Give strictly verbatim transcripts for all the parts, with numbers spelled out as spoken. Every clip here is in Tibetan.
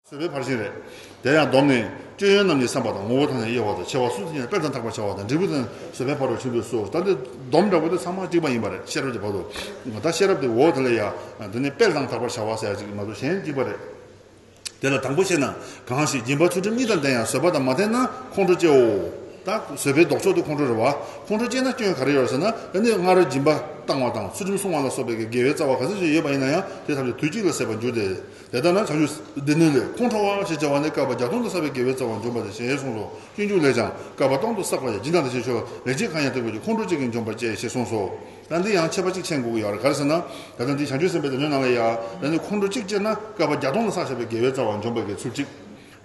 བཟོད་པའི་ཕར་ཕྱིན་རེད། དེ་ཡང་སྡོམ་ནི། སྐྱོན་ཡོན་རྣམས་ནི་བསམ་པ་དང་། ངོ་བོ་ཐ་སྙད་དབྱེ་བ་དང་། ཆེ་བ་སུ་དང་ཡང་སྤེལ་དང་ཐག་པར་བྱ་བ་དང་། འབྲས་བུ་དང་བཟོད་པའི་ཕ་རོལ་ཕྱིན་པའི་སོ། ད་འདི་སྡོམ་འདྲ་པོ་དེ་ཚང་མ་གཅིག་པ་ཡིན་པ་རེད། ཤེས་རབ་ཀྱི་བར་དུ། ད་ཤེས་རབ་དེ་འོ་དེ་ལ་ཡ། འདི་ནི་སྤེལ་དང་ཐག་པར་བྱ་བ་ཟེར་ཡ་གཅིག་མ་གཏོགས་གཞན་གཅིག་པ་རེད། དེ་ལ་དང་པོ་བཤད་ན། གང་ཞིག་སྦྱིན་པ་ཚུལ་ཁྲིམས་གཉིས་དང་ལྡན་ཡང་བཟོད་པ་དང་མ་ལྡན་ན་ཁོང་ཁྲོ་སྐྱེའོ། ད་བཟོད་པའི་ལྡོག་ཕྱོགས་དེ་ཁོང་ཁྲོ་རེད་བ། ཁོང་ཁྲོ་སྐྱེས་ན་སྐྱོན་ག་རེ་ཡོད་ཟེར་ན། ཨ་ནི་སྔར་སྦྱིན་པ་བཏང་བ་དང་ཚུལ་ཁྲིམས་སྲུང་བ་ལ་སོགས་པའི་དགེ་བའི་རྩ་བ་ག་ཚོད་ཅིག་ཡོད་པ་ཡིན་ན་ཡང་དེ་ཐམས་ཅད་དུས་གཅིག་ལ་ཟད་པར་འགྱུར་ཏེ། དེ་ལྟར་ན་བྱང་ཆུབ་སྡེ་སྣོད་ལས། ཁོང་ཁྲོ་བ་ཞེས་བྱ་བ་ནི་བསྐལ་པ་བརྒྱ་སྟོང་དུ་བསགས་པའི་དགེ་བའི་རྩ་བ་འཇོམས་པ་སྟེ་ཞེས་གསུངས་སོ། སྤྱོད་འཇུག་ལས་ཀྱང་བསྐལ་པ་སྟོང་དུ་བསགས་པ་ཡི་སྦྱིན་བདག་དང་ཞེས་ཆོས་ལེགས་སྤྱད་གང་ཡང་དེ་དག་གི་ཁོང་ཁྲོ་གཅིག་གིས་འཇོམས་པར་བྱེད་ཅེས་གསུངས་སོ། ད་འདི་ཡང་ཁྱད་པར་གཅིག་མཁྱེན་དགོས་ཀྱི་ཡོད་རེད། ག་རེ་ཟེར་ན། ད་ལྟ་འདི་བྱང་ཆུབ་སེམས་དཔའི་སྡེ་སྣོད་ནང་ལ་ཡ། ད་ནི་ཁོང་ཁྲོ་གཅིག་སྐྱེས་ན་བསྐལ་པ་བརྒྱ་སྟོང་ལ་བསགས་བཞག་པའི་དགེ་བའི་རྩ་བ་འཇོམས་པ་གི་ཚུལ་གཅིག་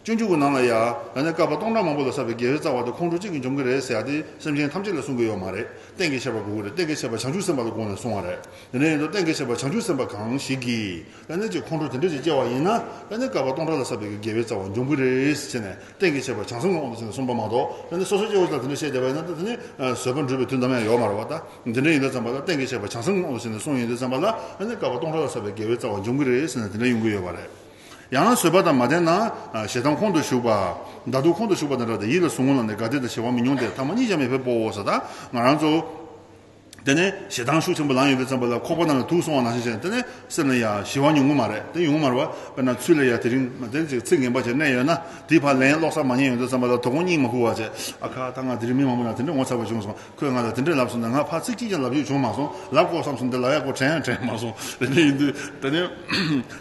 སྤྱོད་འཇུག་གི་ནང་ལ་ཡ། ད་ནི་བསྐལ་པ་སྟོང་ཕྲག་མང་པོ་ལ་བསགས་པའི་དགེ་བའི་རྩ་བ་དེ་ཁོང་ཁྲོ་གཅིག་གིས་འཇོམས་ཀྱི་རེད་ཟེར་ཡ་དེ་སེམས་ཅན་ཐམས་ཅད་ལ་གསུང་གི་ཡོད་མ་རེད། གཏན་གྱི་ཤེས་པ་དགོས་ཀྱི་རེད། གཏན་གྱི་ཤེས་པ་བྱང་ཆུབ་སེམས་དཔའ་ལ་དགོངས་ནས་གསུང་བ་རེད། དེ་འདྲ་ཡིན་དུས་གཏན་གྱི་ཤེས་པ་བྱང་ཆུབ་སེམས་དཔའ་གང་ཞིག་གིས། ད་ནི་ཅིག་ཁོང་ཁྲོ་དེ་འདྲ་ཅིག་སྐྱེ་བ་ཡིན་ན། ད་ནི་བསྐལ་པ་སྟོང་ཕྲག་ལ་བསགས་པའི་དགེ་བའི་རྩ་བ་འཇོམས་ཀྱི་རེད་ཟེར་ནས། གཏན་གྱི་ཤེས་པ་བྱང་སེམས་ཀྱི་དབང་དུ་བྱས་ནས་གསུངས་པ་མ་གཏོགས། ད་ནི་སོ་སོ་སྐྱེ་བོ་ཅིག་ལ་དེ་འདྲ་བཤད་བསྡད་པ་ཡིན་ན། ད་དེ་ནི་བཟོད་པ་འགྲུབ་པའི་དུས་ནམ་ཡང་ཡོད་མ་རེད་བ། ད་དེ་འདྲ་ཡིན་དུས་ཙམ་པ་ལ་གཏན་གྱི་ཤེས་པ་བྱང་སེམས་ཀྱི་དབང་དུ་བྱས་ནས་གསུངས་ཡོང་དུས་ཙམ་པ་ལ། ད་ནི་བསྐལ་པ་སྟོང་ཕྲག་ལ་བསགས་པའི་དགེ་བའི་རྩ་བ་འཇོམས་ཀྱི་རེད་ཟེར་ནས་དེ་འདྲ་ཡོང་གི་ཡོད་པ་རེད། ཡང་བཟོད་པ་དང་མ་ལྡན་ན། ཞེ་སྡང་ཁོང་དུ་ཞུགས་པ། བདག་སྡུག་ཁོང་དུ་ཞུགས་པ་དང་འདྲ་སྟེ། ཡིད་ལ་ཟུག་རྔུ་ལངས་ནས་དགའ་བདེ་དང་ཞི་བ་མི་མྱོང་སྟེ། ཐ་མ་གཉིད་ཀྱང་མི་ཕོད་པའོ་ཟེར། ད་ང་རང་ཚོ། དེ་ནས་ཞེ་སྡང་ཤུགས་ཆེན་པོ་ལངས་ཡོང་དུས་ཙམ་པ་ལ། ཁོག་པ་ནང་ལ་དུག་སོང་བ་ནང་བཞིན་བྱས། དེ་ནས་སེམས་ལ་ཡང་ཞི་བ་ཡོང་གི་མ་རེད། དེ་ཡོང་གི་མ་རེད་བ། དཔེར་ན་ཚུལ་ལ་ཡང་དེ་རིང་མ་དེ་ཅིག་ཚིག་ངན་པ་བྱས་གནས་ཡོད་ན། དེ་ཕར་ལན་སློག་ས་མ་རྙེད་ཡོང་དུས་ཙམ་པ་ལ་དོ་དགོང་གཉིད་མ་ཁུག་པ་བྱས། ཨ་ཁ། ད་ང་དེ་རིང་མི་མང་པོ་ནང་དེ་འདྲ་ངོ་ཚ་བ་བྱུང་སོང་། ཁོས་ང་ལ་དེ་འདྲ་ལབ་སོང་ན། ང་ཕར་ཚིག་གཅིག་ཀྱང་ལབ་རྒྱུ་བྱུང་མ་སོང་། ལབ་དགོས་བསམ་སོང་། འདི་ལབ་ཡག་ཁོ་དྲན་ཡང་དྲན་མ་སོང་། དེ་འདྲ་ཡིན་དུས་དེ་ནས།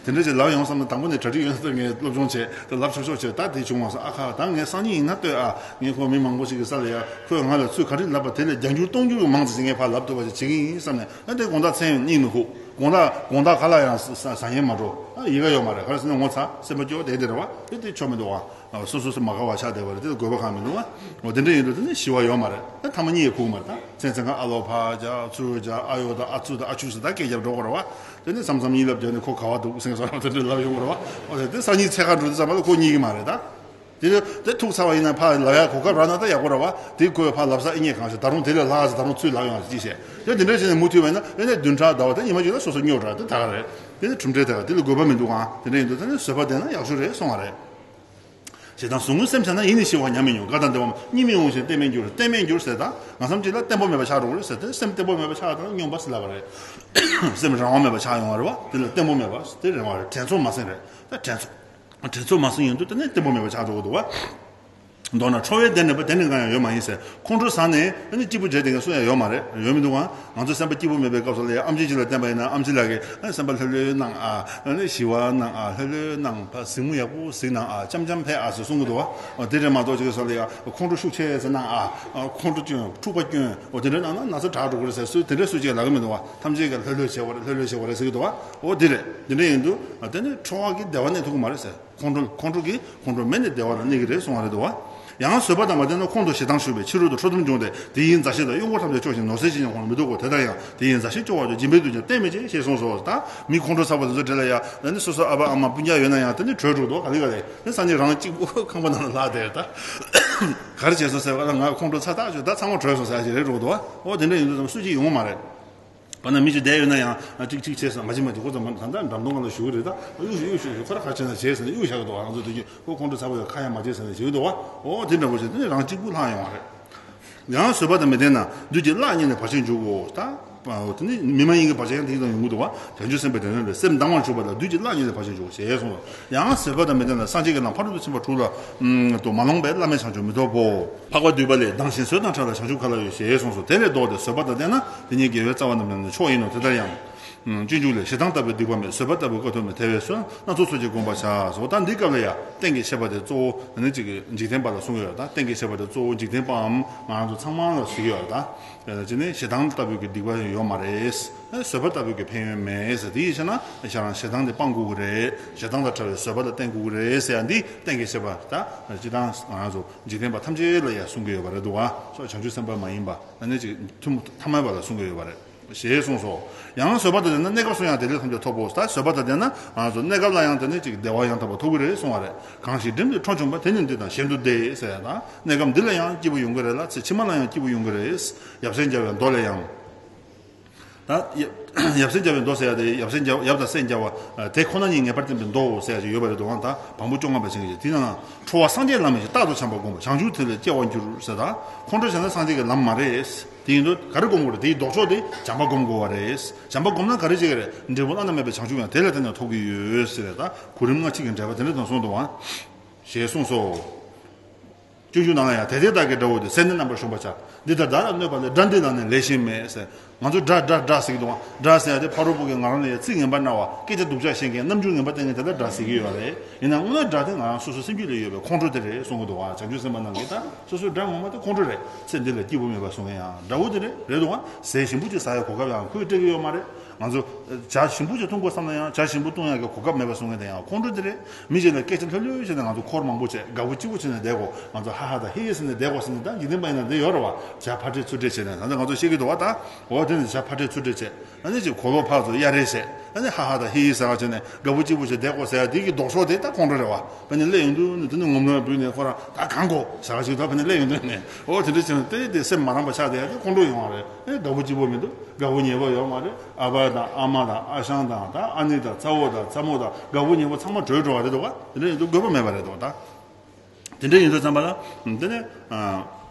དེ་འདྲ་ཅིག་ལབ་ཡོང་བསམ་ན། དང་པོ་ནས་གྲ་སྒྲིག་ཡོད་ན། ད་ངས་སློབ་སྦྱོང་བྱས། ད་ལབ་ཆོག་ཆོག་བྱས། ད་དེ་བྱུང་མ་སོང་། ཨ་ཁ། ད་ངས་སང་ཉིན་ཡིན་ན་ལྟོས་ཨ། ངས་ཁོ་མི་མང་པོ་ཞིག་གི་ས་ལ་ཡ། ཁོས་ང་ལ་ཚུལ་ག་རེ་ལབ་པ་དེ་ལས་བརྒྱ་འགྱུར་སྟོང་འགྱུར་གྱི་མང་ཙམ་ཞིག་ངས་ཕར་ལབ་ཐུབ་པ་ཞིག་བྱེད་ཀྱི་ཡིན་བསམ་ནས། ཨ། དེ་དགོང་དག་མཚན་གཉིད་མི་ཁུག་དགོང་དག་དགོང་དག་ཁ་ལག་ཡང་ཟ་ཟ་ཡས་མ་འགྲོ། ཨ། ཡི་ག་ཡོད་མ་རེད། ག་རེ་ཟེར་ན་ངོ་ཚ། སེམས་པ་སྐྱོ་བ་དེ་དེ་རེད་བ། དེ་དེ་ཆོ་མི་འདུག་བ། སོ་སོ་སོ་མ་དགའ་བ་ཆགས་བསྡད་པ་རེད། དེ་ལ་དགོས་པ་གང་མི་འདུག་བ། འོ། དེ་འདྲ་ཡིན་དུས་དེ་ནི་ཞི་བ་ཡོད་མ་རེད། ཨ། ཐ་མ་གཉིད་ཡང་ཁུག་མ་རེད། ད་མཚན་མཚན་ག་ཨ་ལོ་ཕ་རྒྱག་ཚུར་རྒྱག་ཨ་ཡོ་དང་ཨ་ཙུ་དང་ཨ་ཆུ་ཟེར། ད་སྐད་རྒྱབ་འགྲོ་དགོས་རེད་བ། དེ་ནས་མཚམས་མཚམས་གཉིད་ལབ་བྱས་ནས། ཁོ་ག་བ་འདུག་ཟེར་བཟོ་འདྲ་དེ་འདྲ་ལབ་ཡོང་གི་རེད་བ། འོ། དེ་དེ་སང་ཉིན་འཚོལ་གར་འགྲོ་དུས་ཙམ་པ་ལ་ཁོ་གཉིད་ཀྱི་མ་རེད་ད། དེ་དེ་ཐུག་ཚར་བ་ཡིན་ན་ཕར་ལབ་ཡག་གོ་སྐབས་རག་ན་ད་ཡག་པོ་རེད་བ། དེ་ཁོས་ཕར་ལབ་ས་ཨེ་རྙེད་གང་ཤེས། ད་རུང་དེ་ལས་ལྷག་ཙམ་ད་རུང་ཚུར་ལབ་ཡོང་ཅི་ཤེས། ཡང་དེ་འདྲ་བྱས་ནས་མུ་མཐུད་པ་ཡིན་ན། ཨེ་ནས་བདུན་ཕྲག་ཟླ་བ་དེ་ཉི་མ་གཅིག་ལ་སོ་སོ་སྨྱོ་དྲགས་དེ་ད་ག་རེད། དེ་ནི་གྲུབ་འབྲས་དེ་ག་དེ་ལ་དགོས་པ་མི་འདུག་ཨང་། དེ་འདྲ་ཡིན་དུས་ད་ནི་བཟོད་པ་ལྡན་ན་ཡག་ཤོས་རེད་གསུང་བ་རེད། ཞེ་སྡང་ཟུག་རྔུ་སེམས་ཆགས་ན། ཡིད་ནི་ཞི་བ་ཉམས་མི་མྱོང་། དགའ་དང་བདེ་བའམ། གཉིད་མི་འོང་ཞིང་བརྟན་མིན་འགྱུར། བརྟན་མིན་འགྱུར་ཟེར། ད་ང་བསམ་གཅིག་ལ་བརྟན་པོ་མེད་པ་ཆགས་འགྲོ་གི་རེད་ཟེར། དེ་སེམས་བརྟན་པོ་མེད་པ་ཆགས་ད་ན་སྨྱོན་པ་ཟེར་ལབ་པ་རེད། སེམས་རང་དབང་མེད་པ་ཆགས་ཡོང་བ་རེད་བ། དེ་ལ་བརྟན་པོ་མེད་པ་དེ་རེད་བ། དྲན་ཚོར་མ་ཟིན་རེད། ད་དྲན་ཚོར་དྲན་ཚོར་མ་ཟིན་ཡོང་དུས་དེ་ནས་བརྟན་པོ་མེད་པ་ཆགས་འགྲོ་གི་འདུག་བ། མདོར་ན་ཁྲོ་བའི་བདེ་ནི་བདེ་ནི་གང་ཡང་ཡོད་མ་ཡིན་ཟེར། ཁོང་ཁྲོ་ཟ་ནས་ཨ་ནི་སྐྱིད་པོ་བྱས་བསྡད་མཁན་སུ་ཡང་ཡོད་མ་རེད། ཡོད་མི་འདུག་ག། ང་ཚོ་སེམས་པ་སྐྱིད་པོ་མེད་པའི་སྐབས་སུ་ལ་ཡང་ཨེམ་ཆི་ཅིག་ལ་བསྟན་པ་ཡིན་ན། ཨེམ་ཆི་ལགས་ཀྱིས་ཨ་ནི་སེམས་པ་ལྷོད་ལྷོད་གནང་ཨ། ཨ་ནི་ཞི་བ་གནང་ཨ། ལྷོད་ལྷོད་གནང་། ཕར་གཟིགས་མོ་ཡག་པོ་གཟིགས་གནང་ཨ། འཇམ་འཇམ་ཕེབས་ཨ་ཟེར་གསུང་གི་འདུག་བ། འོ། དེ་རེད་མ་གཏོགས་ཅིག་སོགས་ལ་ཡང་ཁོང་ཁྲོ་ཤུགས་ཆེ་ཟེར་གནང་ཨ། ཨ། ཁོང་ཁྲོ་སྐྱོན། འཁྲུག་པ་སྐྱོན། འོ། དེ་འདྲ་གནང་ན་ན་ཚ་དྲག་འགྲོ་གི་རེད་ཟེར། སུས་དེ་འདྲ་སུས་ཅིག་ལབ་ཀྱི་མི་འདུག་བ། ཐམས་ཅད་ཀྱིས་ལྷོད་ལྷོད་བྱེད་དགོས་རེད། ལྷོད་ལྷོད་བྱེད་དགོས་རེད་ཟེར་གྱི་འདུག་བ། འོ། དེ་རེད། དེ་འདྲ་ཡིན་དུས་ཨ། དེ་ནི་ཁྲོ་བ་གིས་བདེ་བ་གནས་ཐུབ་ཀྱི་མ་རེད་ཟེར། ཁོང་ཁྲོ། ཁོང་ཁྲོ་གིས་ཁོང་ཁྲོ་མེད་ནས་བདེ་བ་ལ་གནས་ཀྱི་རེད་གསུང་བ་རེད་འདུག་བ། ཡང་བཟོད་པ་དང་མ་ལྡན་ན་ཁོང་དུ་ཞེ་སྡང་ཞུགས་པས། ཕྱི་རོལ་དུ་ཁྲོ་གཏུམ་བྱུང་སྟེ། དེ་ཡི་མཛའ་བཤེས་དང་གཡོག་འཁོར་ཐམས་ཅད་སྐྱོ་ཞིང་ནོར་ཟས་ཅི་ཡང་ཁོང་ལ་མི་ལྡོག་གོ། དེ་ལྟར་ཡང་དེ་ཡི་མཛའ་བཤེས་སྐྱོ་བ་ཡང་སྦྱིན་པའི་དུས་ཀྱང་བརྟན་མི་བྱེད་ཅེས་གསུངས་སོ། ད་མི་ཁོང་ཁྲོ་ཟ་བ་དེ་ཚོ་གྲས་ལ་ཡང་ད་ནི་སོ་སོ་ཨ་ཕ་ཨ་མ་སྤུན་ཀྱག་ཡོད་ན་ཡང་ད་ནི་བྲོས་འགྲོ་འདུག་ག་ལེ་ག་ལེ། ད་སང་ཉིན་རང་གཅིག་པུ་ཁང་པ་ནང་ལ་ལྷག་བསྡད། ད་ག་རེ་བྱས་སོང་ཟེར་བ་ལ། ང་ཁོང་ཁྲོ་ཚ་ཐག་ཆོད། ད་ཚང་མ་བྲོས་སོང་ཟེར་ཞིག་རེད་འགྲོ་འདུག་བ། འོ། དེ་འདྲ་ཡིན་དུས་ཙམ་སུ་གཅིག་ཡོང་གི་མ་རེད། བར་ན་མི་གཅིག་བསྡད་ཡོད་ན་ཡང་། ཨ། ཅིག་ཅིག་བྱས་ཟེར། མ་བྱེད་མ་བྱེད། ཁོ་ཚོ་མ་ད་ལྟ་འགྲམ་གདོང་སྒང་ལ་བཞུགས་ཀྱི་རེད། ད་གཡུག་ཞིག་གཡུག་ཞིག་ཁོ་རང་ག་རེ་བྱས་ན་བྱས་ཟེར་ནས་གཡུག་བཞག་གི་འདུག་ང་ཚོ་དེ་རྒྱུན་ཁོ་ཁོང་ཁྲོ་ཚ་པོ་ཡོད། ཁ་ཡང་མ་བྱེད་ཟེར་ནས་བྱེད་ཀྱི་འདུག་བ། འོ། དེ་འདྲ་པོ་བྱས་དེ་ནས་རང་གཅིག་པུ་ལྷག་ཡོང་བ་རེད། ཡང་བཟོད་པ་དང་མི་ལྡན་ན་བདུད་ཀྱི་གླགས་རྙེད་ནས་བར་ཆད་འཇུག་གོ། ད་དེ་ནི་མི་མ་ཡིན་གྱི་བར་ཆད་ཡང་དེ་དང་ཡོང་གི་འདུག་བ། བྱང་ཆུབ་སེམས་དཔའི་སྡེ་སྣོད་ལས། སེམས་སྡང་བར་འཇུག་པ་དང་བདུད་ཀྱི་གླགས་རྙེད་ནས་བར་ཆད་འཇུག་ཞེས་གསུངས་སོ། ཡང་བཟོད་པ་དང་མི་ལྡན་ན་སངས་རྒྱས་ཀྱི་ལམ་ཕ་རོལ་ཏུ་ཕྱིན་པ་དྲུག་ལ་དུ་མ་ལོངས་པས་བླ་མེད་བྱང་ཆུབ་མི་ཐོབ་བོ། འཕགས་པ་འདུས་པ་ལས། སྡང་ཞིང་བཟོད་དང་ཕྲལ་བས་བྱང་ཆུབ་ག་ལ་ཡོད། ཞེས་གསུངས་སོ། དེ་ལས་ལྡོག་སྟེ་བཟོད་པ་དང་ལྡན་ན་དེ་ཉིད་དགེ་བའི་རྩ་བ་རྣམས་ཀྱང་མཆོག་ཡིན་ནོ། དེ་ལྟར་ཡང་། སྤྱོད་འཇུག་ལས། ཞེ་སྡང་ལྟ་བུའི་སྡིག་པ་མེད། བཟོད་པ་ལྟ་བུའི་དཀའ་ཐུབ་མེད། དེ་བས་བསོད་ནམས་སྣ་ཚོགས་ཚུལ་གྱིས་བསྒོམ་པར་བྱ། ཟེར། ད་འདི་སྐབས་ལ་ཡང་གཏན་གྱི་ཤེས་པ་དེ་གཙོ་བོ་ནི་གཅིག་གི་འཇིག་རྟེན་པ་ལ་གསུང་གི་ཡོད། ད་གཏན་གྱི་ཤེས་པ་དེ་གཙོ་བོ་འཇིག་རྟེན་པའམ་ང་རང་ཚོ་ཚང་མ་ལ་ཞུ་གི་ཡོད། ད་གཅིག་ནི་ཞེ་སྡང་ལྟ་བུའི་གི་སྡིག་པ་ཡོད་མ་རེད། བཟོད་པ་ལྟ་བུའི་གི་ཕན་ཡོན་མེད་ཟེར། དེ་ཡིན་ཕྱིར་ན་ཁྱེད་རང་ཞེ་སྡང་དེ་སྤང་དགོས་ཀྱི་རེད། ཞེ་སྡང་དང་བྲལ་བའི་བཟོད་པ་ལ་བརྟེན་དགོས་ཀྱི་རེད་ཟེར་ཡ་འདི་གཏན་གྱི་ཤེས་པ། ད་སྤྱིར་བཏང་ང་རང་ཚོ་འཇིག་རྟེན་པ་ཐམས་ཅད་ལ་ཡང་གསུང་གི་ཡོད་པ་རེད་འདུག་བ། སོགས་བྱང་ཆུབ་སེམས་དཔའ་མ་ཡིན་པ། ཨ་ནི་ཅིག་ཐུན་མོང་ཐ་མལ་པ་ལ་གསུང་གི་ཡོད་པ་རེད། ཞེས་གསུངས་སོ། ཡང་བཟོད་པ་དང་ལྡན་ན་གནས་སྐབས་སུ་ཡང་བདེ་ལེགས་ཐམས་ཅད་ཐོབ་བོ། ད་བཟོད་པ་དང་ལྡན་ན་ང་ཚོ་གནས་སྐབས་ལ་ཡང་དེ་ནི་ཅིག་བདེ་བ་ཡང་དག་པ་ཐོབ་ཀྱི་རེད་གསུང་བ་རེད། གང་ཞིག་སྒྲིམ་སྟེ་ཁྲོ་བྱུང་བ། དེ་ནི་འདི་དང་གཞན་དུ་བདེ་ཟེར་ཡ་དང་། གནས་སྐབས་འདི་ལ་ཡང་སྐྱིད་པོ་ཡོང་གི་རེད་ལ། ཚེ་ཕྱི་མ་ལ་ཡང་སྐྱིད་པོ་ཡོང་གི་རེད། ཡབ་སྲས་མཇལ་བའི་མདོ་ལས་ཡང་། ཡབ་སྲས་བརྒྱ་པའི་མདོ་ཟེར་ཡ་དེ་ཡབ་སྲས་བརྒྱ་ཡབ་དང་སྲས་བརྒྱ་པ་དེ་ཁོ་ན་ཉིད་ངེས་པར་བསྟན་པའི་མདོ་ཟེར་ཡ་ཅིག་ཡོད་པ་རེད་འདུག་ཨང་། ད་བམ་པོ་བཅོ་ལྔ་པ་ཅན་གྱི་དེ་ནང་ཁྲོ་བ་སངས་རྒྱས་བླ་མེད་ཀྱི་རྟག་ཏུ་བྱམས་པ་བསྒོམ་པ། བྱང་ཆུབ་དེ་ལས་སྐྱེ་བར་འགྱུར་ཟེར། ད་ཁོང་ཁྲོ་བྱས་ན་སངས་རྒྱས་ཀྱི་ལམ་མ་རེད། དེ་ཡིན་དུས་ག་རེ་བསྒོམ་དགོས་རེད། དེའི་ལྡོག་ཕྱོགས་དེ་བྱམས་པ་བསྒོམ་དགོས་པ་རེད། བྱམས་པ་བསྒོམ་ན་ག་རེ་བྱེད་ཀྱི་རེད། འབྲས་བུ་བླ་ན་མེད་པའི་བྱང་ཆུབ་ཡང་དེ་ལས་ཐོབ་ནས་ཐོབ་ཀྱི་ཡོད་ཟེར་རེད། ད་གོ་རིམ་སྔ་ཕྱི་གི་འགྲེལ་པ་དེ་འདྲ་དང་གསུངས་འདུག་ཨང་། ཞེས་གསུངས་སོ། སྤྱོད་འཇུག་ནང་ལ་ཡང་དེ་དེ་དག་གི་དགྲ་བོ་དེ་སེར་སྣའི་རྣམ་པར་ཞོན་པར་བྱ། འདི་ལྟར་བདག་ལ་གནོད་པ་ལས། དགྲ་འདི་ལ་ནི་ལེགས་ཤིང་མེད་ཟེར། ང་ཚོ་དགྲ་དགྲ་དགྲ་ཟེར་གྱི་འདུག་ཨང་། དགྲ་ཟེར་ཡ་དེ་ཕ་རོལ་པོ་གིས་ང་རང་ལ་ཡང་ཚིག་ངན་པ་སྨྲ་བ། སྐད་ཆ་སྡུག་ཅག་བཤད་མཁན། རྣམ་འགྱུར་ངན་པ་བསྟན་མཁན་དེ་ལ་དགྲ་ཟེར་གྱི་ཡོད་རེད། ཡིན་ནའང་དངོས་གནས་དགྲ་དེ་ང་རང་སོ་སོའི་སེམས་རྒྱུད་ལ་ཡོད་པའི་ཁོང་ཁྲོ་དེ་རེད་གསུང་གི་འདུག་བ། བྱང་ཆུབ་སེམས་དཔའ་རྣམས་ཀྱིས་ད་སོ་སོའི་དགྲ་ངོ་མ་དེ་ཁོང་ཁྲོ་རེད། ཚེ་འདི་ལ་སྐྱིད་པོ་མེད་པ་བཟོ་མཁན་ཡང་དགྲ་བོ་དེ་རེད། རེད་འདུག་བ། ཟས་ཞིམ་པོ་ཅིག་ཟ་ཡའི་གོ་སྐབས་ཡང་ཁོས་སྤྲད་ཀྱི་ཡོད་མ་རེད། ང་ཚོ་ཇ་ཞིམ་པོ་ཅིག་འཐུང་དགོས་བསམ་ན་ཡང་ཇ་ཞིམ་པོ་བཏུང་ཡག་གི་གོ་སྐབས་མེད་པ་བཟོ་མཁན་དེ་ཡང་ཁོང་ཁྲོ་དེ་རེད། མི་གཅིག་ལ་སྐད་ཆ་ལྷོད་ལྷོད་བྱས་ནས་ང་ཚོ་འཁོར་མང་པོ་བྱས། དགའ་པོ་སྐྱིད་པོ་བྱས་ནས་བསྡད་དགོས། ང་ཚོ་ཧ་ཧ་དང་ཧི་ཧི་ཟེར་ནས་བསྡད་དགོས་ཟེར་ནས། ད་འཇིག་རྟེན་པ་ཡིན་ན་འདི་ཡོད་རེད་བ། ཇ་ཕར་སྤྲད་ཚུར་སྤྲད་བྱས་ནས། ད་ལྟ་ང་ཚོ་ཤེས་ཀྱི་འདུག་བ། ད་འོ་དེ་ནས་ཇ་ཕར་སྤྲད་ཚུར་སྤྲད་བྱས། ཨ་ནི་ཅིག་གོ་ལོག་ཕར་ཚུར་གཡར་རེས་བྱས། ཨ་ནི་ཧ་ཧ་དང་ཧི་ཧི་ཟེར་བ་བྱས་ནས་དགའ་པོ་སྐྱིད་པོ་བྱས་བསྡད་དགོས་ཟེར་ཡ་དེ་གི་ལྡོག་ཕྱོགས་དེ་ད་ཁོང་ཁྲོ་རེད་བ། དཔེར་ན་སླེབས་ཡོང་དུས་ནི་དེ་ནི་ངོམ་ངོམ་འབུད་ནས་ཁོ་རང་ད་གང་དགོས་ཟེར་བ་ཞིག་ད་དཔེར་ན་སླེབས་ཡོང་དུས་ནས། འོ་དེ་འདྲ་བྱས་ནས་དེ་དེ་སེམས་མ་རངས་པ་ཆགས་བསྡད་ཡ་དེ་ཁོང་ཁྲོ་ཡོང་བ་རེད། ཨེ་དགའ་པོ་སྐྱིད་པོ་མི་འདུག་དགའ་པོ་ཉེ་པོ་ཡོད་མ་རེད། ཨ་ཕ་དང་ཨ་མ་དང་ཨ་ཞང་དང་ད་ཨ་ནེ་དང་ཚ་བོ་དང་ཚ་མོ་དང་དགའ་པོ་ཉེ་པོ་ཚང་མ་བྲོས་འགྲོ་བ་རེད་འདུག་བ། དེ་འདྲ་ཡིན་དུས་དགོས་པ་མེད་པ་རེད་འདུག་ད། དེ་འདྲ་ཡིན་དུས་ཙམ་པ་ལ་དེ་ནས་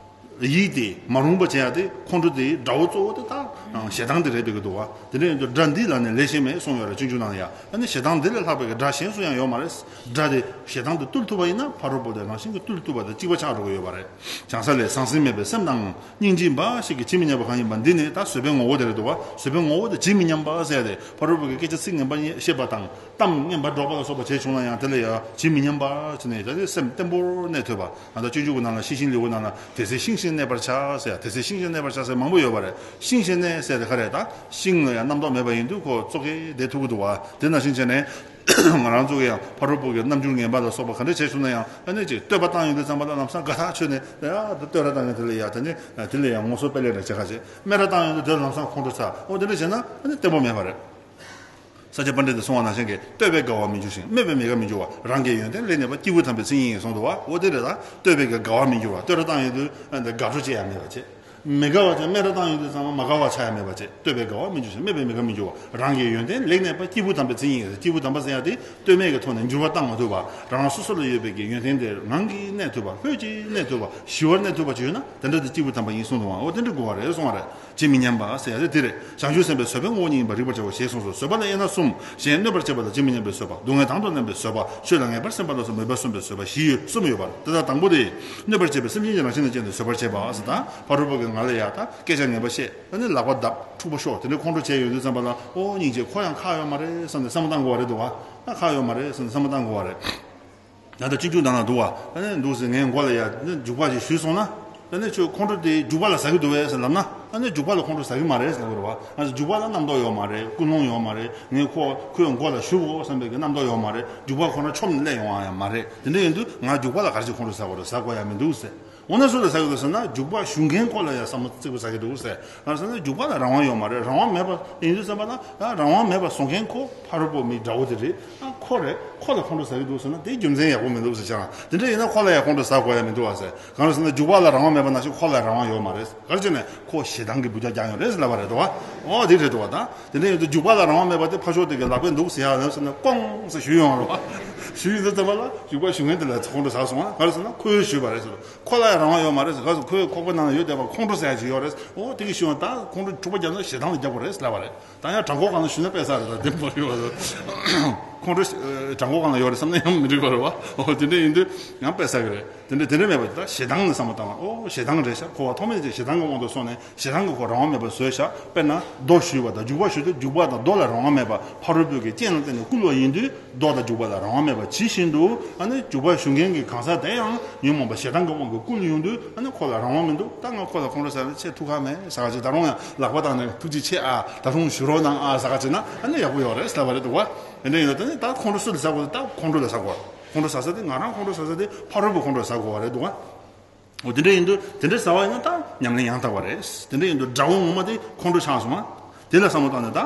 ཡིད་དེ་མ་རུངས་པ་བྱེད་ཡ་དེ་ཁོང་ཁྲོ་དེའི་དགྲ་བོ་གཙོ་བོ་དེ་ད་ཞེ་སྡང་དེ་རེད་འདུག་གི་འདུག་བ། དེ་འདྲ་ཡིན་དུས་དགྲ་འདི་ལ་ནི་ལེགས་ཤིང་མེད་གསུངས་ཡོད་རེད། སྤྱོད་འཇུག་ནང་ལ་ཡ། ཨ་ནི་ཞེ་སྡང་འདི་ལས་ལྷག་པའི་གི་དགྲ་གཞན་སུ་ཡང་ཡོད་མ་རེད། དགྲ་དེ་ཞེ་སྡང་དེ་བཏུལ་ཐུབ་པ་ཡིན་ན་ཕ་རོལ་པོ་དེ་རང་བཞིན་གྱིས་བཏུལ་ཐུབ་པ་དང་གཅིག་པ་ཆགས་འགྲོ་གི་ཡོད་པ་རེད། བྱང་ས་ལས་ཟང་ཟིང་མེད་པའི་སེམས་དང་། སྙིང་རྗེ་འབའ་ཞིག་གིས་ཇི་མི་སྙམ་པ་གང་ཡིན་པ། འདི་ནི་ད་བཟོད་པའི་ངོ་བོ་དེ་རེད་འདུག་བ། བཟོད་པའི་ངོ་བོ་དེ་ཇི་མི་སྙམ་པ་ཟེར་ཏེ་ཕ་རོལ་པོ་གི་སྐད་ཆ་ཚིག་ངན་པ་བཤད་པ་དང་གཏམ་ངན་པ་སྒྲོག་པ་ལ་སོགས་པ་བྱས་བྱུང་ན་ཡང་དེ་ལ་ཡང་ཇི་མི་སྙམ་པ་ཟེར་ནས་ད་དེ་སེམས་བརྟན་པོར་གནས་ཐུབ་པ། ད་ལྟ་སྤྱོད་འཇུག་གི་ནང་ལ་ཤེས་བཞིན་ལེའུ་ནང་ལ་དེ་ཚེ་ཤིང་བཞིན་གནས་པར་བྱ་ཟེར། དེ་ཚེ་ཤིང་བཞིན་གནས་པར་བྱ་ཟེར་མང་པོ་ཡོད་པ་རེད། ཤིང་བཞིན་གནས་ཟེར་དེ་ག་རེད། ད་ཤིང་ལ་ཡང་རྣམ་རྟོག་མེད་པ་ཡིན་དུས་ཁོ་ཙོག་གེ་བསྡད་ཐུབ་ཀྱི་འདུག་བ། དེ་ནང་བཞིན་བྱས་ནས། ང་རང་ཚོ་གི་ཡང་ཕ་རོལ་པོ་གི་རྣམ་འགྱུར་ངན་པ་ལ་སོགས་པ་ག་འདྲ་བྱས་བྱུང་ན་ཡང་ཨ་ནི་ཅིག་བསྟོད་པ་བཏང་ཡོང་དུས་ཙམ་པ་ལ་ལམ་སང་དགའ་ཐག་ཆོད་ནས་ཡ་ད་བསྟོད་ར་བཏང་ཡོང་དེ་ལ་ཡ་ད་ནི་དེ་ལ་ཡང་ངོ་སོ་སྤེལ་ལེ་ར་བྱེད་ཁ་བྱེད། སྨད་ར་བཏང་ཡོང་དུས་དེ་ལ་ལམ་སང་ཁོང་ཁྲོ་ཚ། འོ་དེ་འདྲ་བྱས་ན་ཨ་ནི་བརྟན་པོ་མེད་པ་རེད། ས་སྐྱ་པཎྜི་ཏས་གསུངས་པ་ནང་བཞིན་གྱི་བསྟོད་པས་དགའ་བ་མི་འགྱུར་ཞིང་། སྨད་པས་མི་དགའ་མི་འགྱུར་བ། རང་གི་ཡོན་ཏན་ལེགས་གནས་པ། སྐྱེས་བུ་དམ་པའི་མཚན་ཉིད་ཡིན་གསུངས་འདུག་བ། འོ་དེ་རེད། ད་བསྟོད་པས་ཀྱང་དགའ་བ་མི་འགྱུར་བ། བསྟོད་ར་བཏང་ཡོང་དུས་ཨ་ནི་དགའ་སྤྲོ་ཅི་ཡང་མེད་པ་བྱེད། མི་དགའ་བ་དེ་སྨད་ར་བཏང་ཡོང་དུས་ཚང་མ་མ་དགའ་བ་ཆགས་ཡ་མེད་པ་བྱེད། བསྟོད་པས་དགའ་བ་མི་འགྱུར་ཞིང་། སྨད་པས་མི་དགའ་མི་འགྱུར་བ། རང་གི་ཡོན་ཏན་ལེགས་གནས་པ། སྐྱེས་བུ་དམ་པའི་མཚན་ཉིད་ཡིན། སྐྱེས་བུ་དམ་པ་ཟེར་ཡ་དེ་བསྟོད་སྨད་ཀྱི་ཐོག་ནས་འགྱུར་བ་བཏང་མ་ཐུབ་པ། རང་སོ་སོ་ལ་ཡོད་པའི་གི་ཡོན་ཏན་དེ་ངང་གིས་གནས་ཐུབ་པ། ལྷོད་ཀྱིས་གནས་ཐུབ་པ། ཞི་བར་གནས་ཐུབ་པ་ཅིག་ཡོད་ན་དེ་འདྲ་དེ་སྐྱེས་བུ་དམ་པ་ཡིན་གསུངས་འདུག་བ། འོ་དེ་འདྲ་དགོས་པ་རེད་གསུངས་པ་རེད། ཇི་མི་སྙམ་པ་ཟེར་ཡ་དེ་དེ་རེད། བྱང་ཆུབ་སེམས་དཔའི་བཟོད་པའི་ངོ་བོ་ཉིད་ཡིན་པར་རིག་པར་བྱའོ་ཞེས་གསུངས་སོ། བཟོད་པ་ལ་དབྱེ་ན་གསུམ། གཞན་གནོད་པར་བྱེད་པ་ལ་ཇི་མི་སྙམ་པའི་བཟོད་པ། སྡུག་བསྔལ་དང་དུ་ལེན་པའི་བཟོད་པ། ཆོས་ལ་ངེས་པར་སེམས་པ་ལ་སོགས་མོས་པ་གསུམ་པའི་བཟོད་པ་བཞི་ཡོད། གསུམ་ཡོད་པར། དེ་དག་དང་པོ་དེ། གནོད་པར་བྱེད་པའི་སེམས་ཅན་གྱི་རང་བཞིན་ལ་བརྟེན་ཏེ་བཟོད་པར་བྱེད་པ་ཟེར། ད་ཕ་རོལ་པོ་གིས་ང་ལ་ཡ་ད་སྐད་ཆ་ངན་པ་བཤད། ཨ་ནི་ལག་པ་བརྡབ། འཁྲུག་པ་ཤོར། དེ་འདྲའི་ཁོང་ཁྲོ་བྱས་ཡོང་དུས་ཙམ་པ་ལ་འོ་སྙིང་རྗེ། ཁོ་ཡང་ཁག་ཡོད་མ་རེད་བསམ་ནས་བསམ་བློ་བཏང་དགོས་པ་རེད་འདུག་བ། ཨ་ཁག་ཡོད་མ་རེད་བསམ་ནས་བསམ་བློ་བཏང་དགོས་པ་རེད། ད་ལྟ་སྤྱོད་འཇུག་ནང་ན་འདུག་བ། ཨ་ནི་འདུག་ཟེར་ངའི་མགོ་ལ་ཡ་ཨ་ནི་རྒྱུག་པ་ཞིག་གཞུས་སོང་ན། ཨ་ནི་ཁྱོད་ཁོང་ཁྲོ་དེ་རྒྱུག་པ་ལ་ཟ་གི་འདུག་བས་ཟེར་ལབ་ན། ཨ་ནི་རྒྱུག་པ་ལ་ཁོང་ཁྲོ་ཟ་གི་མ་རེད་ཟེར་ལབ་དགོས་རེད་བ། ཨ་ནི་རྒྱུག་པ་ལ་རྣམ་རྟོག་ཡོད་མ་རེད། ཀུན་སློང་ཡོད་མ་རེད། ངས་ཁོ་ཁོའི་མགོ་ལ་གཞུ་དགོས་བསམ་པའི་གི་རྣམ་རྟོག་ཡོད་མ་རེད། རྒྱུག་པ་ཁོ་ན་ཁྱོབ་ནས་སླེབས་ཡོང་བ་ཡང་མ་རེད། དེ་འདྲ་ཡིན་དུས་ང་རྒྱུག་པ་ལ་ག་རེ་བྱས་ཁོང་ཁྲོ་ཟ་དགོས་རེད། ཟ་དགོས་ཡ་མི་འདུག་ཟེར། འོ་ན་སུ་ལ་ཟ་གི་འདུག་ཟེར་ན། རྒྱུག་པ་གཞུ་མཁན་ཁོ་ལ་ཡ་བསམ་བློ་གཙིགས་པོ་ཟ་གི་འདུག་ཟེར། གང་ཟེར་ན་རྒྱུག་པ་ལ་རང་དབང་ཡོད་མ་རེད། རང་དབང་མེད་པ་ཡིན་དུས་ཙམ་པ་ལ། ད་རང་དབང་མེད་པ་བཟོ་མཁན་ཁོ་ཕ་རོལ་པོ་མིའི་དགྲ་བོ་དེ་རེད། ཨ་ཁོ་རེད། ཁོ་ལ་ཁོང་ཁྲོ་ཟ་གི་འདུག་ཟེར་ན་དེ་རྒྱུ་མཚན་ཡག་པོ་མི་འདུག་ཟེར་བྱས། དེ་འདྲ་ཡིན་ན་ཁོ་ལ་ཡ་ཁོང་ཁྲོ་ཟ་དགོས་ཡ་མི་འདུག་བ་ཟེར། གང་ཟེར་ན་རྒྱུག་པ་ལ་རང་དབང་མེད་པ་ནང་བཞིན་ཁོ་ལ་རང་དབང་ཡོད་མ་རེད། ག་རེ་བྱས་ནས་ཁོ་ཞེ་སྡང་གི་འབུད་རྒྱག་རྒྱག་ཡོད་རེད་ཟེར་ལབ་པ་རེད་དོ། འོ་དེ་རེད་དོ། ད་དེ་འདྲ་ཡིན་དུས་རྒྱུག་པ་ལ་རང་དབང་མེད་པ་དེ་ཕར་ཕྱོགས་དེ་གི་ལག་པས་འདུག་ཟེར་ཡ་ལབ་ཟེར་ན་ཀོང་ཟེར་གཞུ་ཡོང་རོ། གཞུ་ཡོང་དུས་ཙམ་པ་ལ་རྒྱུག་པ་གཞུ་མཁན་དེ་ལ་ཁོང་ཁྲོ་ཟ་སོང་བ། ག་རེ་ཟེར་ན་ཁོས་གཞུས་པ་རེད་ཟེར། ཁོ་ལ་ཡང་རང་དབང་ཡོད་མ་རེད་ཟེར། ག་རེ་ཟེར་ཁོའི་ཁོག་པའི་ནང་ལ་ཡོད་བསྡད་པ་ཁོང་ཁྲོ་ཟ་ཡ་ཅིག་ཡོད་རེད། འོ་དེ་གི་གཞུ་ཡོང་ད་ཁོང་ཁྲོ་འཁྲུག་པ་རྒྱབ་ན་ཞེ་སྡང་ལ་རྒྱབ་དགོས་རེད་ཟེར་ལབ་པ་རེད། ད་ཡང་བྲང་ཁོག་སྒང་ལ་གཞུས་ན་དཔེ་བསགས་རེད། ད་དེ་མ་རེད་བ། ཁོང་ཁྲོ་བྲང་ཁོག་སྒང་ལ་ཡོད་རེད་བསམ་ན་ཡང་མི་འགྲིག་པ་རེད་བ། འོ་དེ་འདྲ་ཡིན་དུས་ཡང་དཔེ་བསགས་ཀྱི་རེད། དེ་འདྲ་དེ་འདྲ་མེད་པ་ད་ཞེ་སྡང་ནི་བསམ་བློ་བཏང་བ། འོ་ཞེ་སྡང་རེད་ཤག་ཁོ་བ་ཐོག་མེད་ཅིག་ཞེ་སྡང་གི་དབང་དུ་སོང་ནས་ཞེ་སྡང་གིས་ཁོ་རང་དབང་མེད་པར་བཟོས་ཤག་དཔེར་ན་རྡོ་གཞུས་པ་དང་རྒྱུག་པ་གཞུ་དུས་རྒྱུག་པ་དང་རྡོ་ལ་རང་དབང་མེད་པ་ཕ་རོལ་པོ་གི་རྐྱེན་ལ་བརྟེན་ནས་བསྐུལ་བ་ཡིན་དུས་རྡོ་དང་རྒྱུག་པ་ལ་རང་དབང་མེད་པ་ཇི་བཞིན་དུ། ཨ་ནི་རྒྱུག་པ་གཞུ་མཁན་གྱི་གང་ཟག་དེ་ཡང་ཉོན་མོངས་པ་ཞེ་སྡང་གི་དབང་གིས་བསྐུལ་ཡོང་དུས་ཨ་ནི་ཁོ་ལ་རང་དབང་མི་འདུག་ད་ང་ཁོ་ལ་ཁོང་ཁྲོ་ཟ་ནས་ཆེས་ཐུགས་ཁག་མེད་ཟེར་བ་ཅིག་ད་རུང་ཡང་ལག་པ་བཏང་ནས་ཐུགས་རྗེ་ཆེ་ཨ། ད་རུང་གཞུ་རོགས་གནང་ཨ་ཟེར་བ་ཅིག་ན་ཨ་ནི་ཡག་པོ་ཡོད་རེད་ཟེར་ལབ་པ་རེད་འདུག་བ། དེ་འདྲ་ཡིན་ན་ད་ནི་ད་ཁོང་ཁྲོ་སུ་ལ་ཟ་དགོས། ད་ཁོང་ཁྲོ་ལ་ཟ་དགོས། ཁོང་ཁྲོ་ཟ་ས་དེ་ང་རང་ཁོང་ཁྲོ་ཟ་ས་དེ་ཕ་རོལ་པོ་ཁོང་ཁྲོ་ཟ་དགོས་པ་རེད་འདུག་བ། འོ་དེ་འདྲ་ཡིན་དུས་དེ་འདྲ་ཟ་བ་ཡིན་ན་ད་ཉམས་ལེན་ཡང་དག་པ་རེད། དེ་འདྲ་ཡིན་དུས་དགྲ་བོ་ངོ་མ་དེ་ཁོང་ཁྲོ་ཆགས་སོང་ང་། དེ་ལ་བསམ་བློ་བཏང་ནས་ད་ད་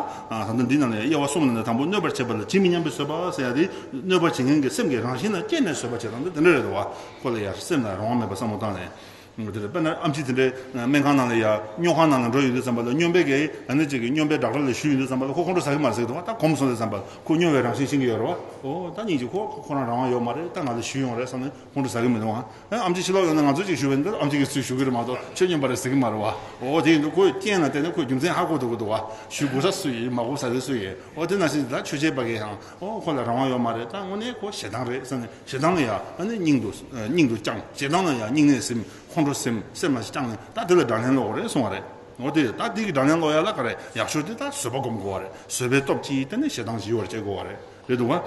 ལྟ་འདི་ནང་ལ་དབྱེ་བ་གསུམ་ནང་ནས་དང་པོ་གནོད་པར་བྱེད་པ་ལ་ཇི་མི་སྙམ་པའི་བཟོད་པ་ཟེར་ཡ་དེ་གནོད་པ་བྱེད་མཁན་གྱི་སེམས་ཀྱི་རང་བཞིན་ལ་སྐྱེས་ནས་བཟོད་པ་བྱེད་སྟངས་དེ་དེ་འདྲ་རེད་འདུག་བ། ཁོ་ལ་ཡ་སེམས་ལ་རང་དབང་མེད་པ་བསམ་བློ་བཏང་ནས། དེ་ལ་དཔེར་ན་ཨམ་ཆི་དེ་འདྲའི་སྨན་ཁང་ནང་ལ་ཡ་སྨྱོ་ཁང་ནང་ལ་འགྲོ་ཡོང་དུས་ཙམ་པ་ལ་སྨྱོན་པའི་གི་ཨ་ནི་ཅིག་གི་སྨྱོན་པའི་ཌོག་ཊར་ལ་ཞུས་ཡོང་དུས་ཙམ་པ་ལ་ཁོ་ཁོང་ཁྲོ་ཟ་གི་མ་རེད་ཟེར་གི་འདུག་བ། ད་གོམས་སོང་དུས་ཙམ་པ་ལ་ཁོ་སྨྱོ་བའི་རང་བཞིན་ཤེས་ཀྱི་ཡོད་རེད་བ། ཨོ་ད་སྙིང་རྗེ། ཁོ་ཁོ་རང་རང་དབང་ཡོད་མ་རེད། ད་ང་ལ་ཞུས་ཡོང་རེད་བསམ་ནས་ཁོང་ཁྲོ་ཟ་གི་མི་འདུག་བ། ཨ་ཨམ་ཆི་ཕྱི་ལོགས་ཡོང་ན་ང་ཚོ་ཅིག་ཞུ་བས་འདི་ཨམ་ཆི་གིས་ཚུར་ཞུ་གི་རེད་མ་གཏོགས་ཁྱོད་སྨྱོན་པ་རེད་ཟེར་གི་མ་རེད་བ། ཨོ་དེ་ཡིན་དུས་ཁོའི་རྐྱེན་ལ་བརྟེན་ནས་ཁོས་རྒྱུ་མཚན་ཧ་གོ་ཐུབ་ཀྱི་འདུག་བ། ཞུ་དགོས་ས་སུ་ཡིན། མ་དགོས་ས་དེ་སུ་ཡིན། ཨོ་དེ་ནང་བཞིན་ད་ཆོས་བྱེད་པ་གིས་ཡང་ཨོ་ཁོ་ལ་རང་དབང་ཡོད་མ་རེད། ད་དངོས་གནས་ཁོ་ཞེ་སྡང་རེད་བསམ་ནས་ཞེ་སྡང་ལ་ཡང་ཨ་ནི་སྙིང་དུ་སྙིང་དུ་བཅངས། ཞེ་སྡང་ལ་ཡང་སྙིང་ནས་ཟིན། ཁོང་ཁྲོ་ཟིན། སེམས་ལ་བཅངས་ནས་ད་དེ་ལ་དགྲ་ལན་སློག་རེད་གསུང་བ་རེད། འོ་དེ་ད་དེ་གི་དགྲ་ལན་སློག་ཡ་ལ་ག་རེ་ཡག་ཤོས་དེ་ད་བཟོད་པ་སྒོམ་དགོས་བ་རེད། བཟོད་པའི་སྟོབས་ཀྱིས་དེ་ནས་ཞེ་སྡང་ཞི་བར་བྱེད་དགོས་བ་རེད། རེད་འདུག་བ།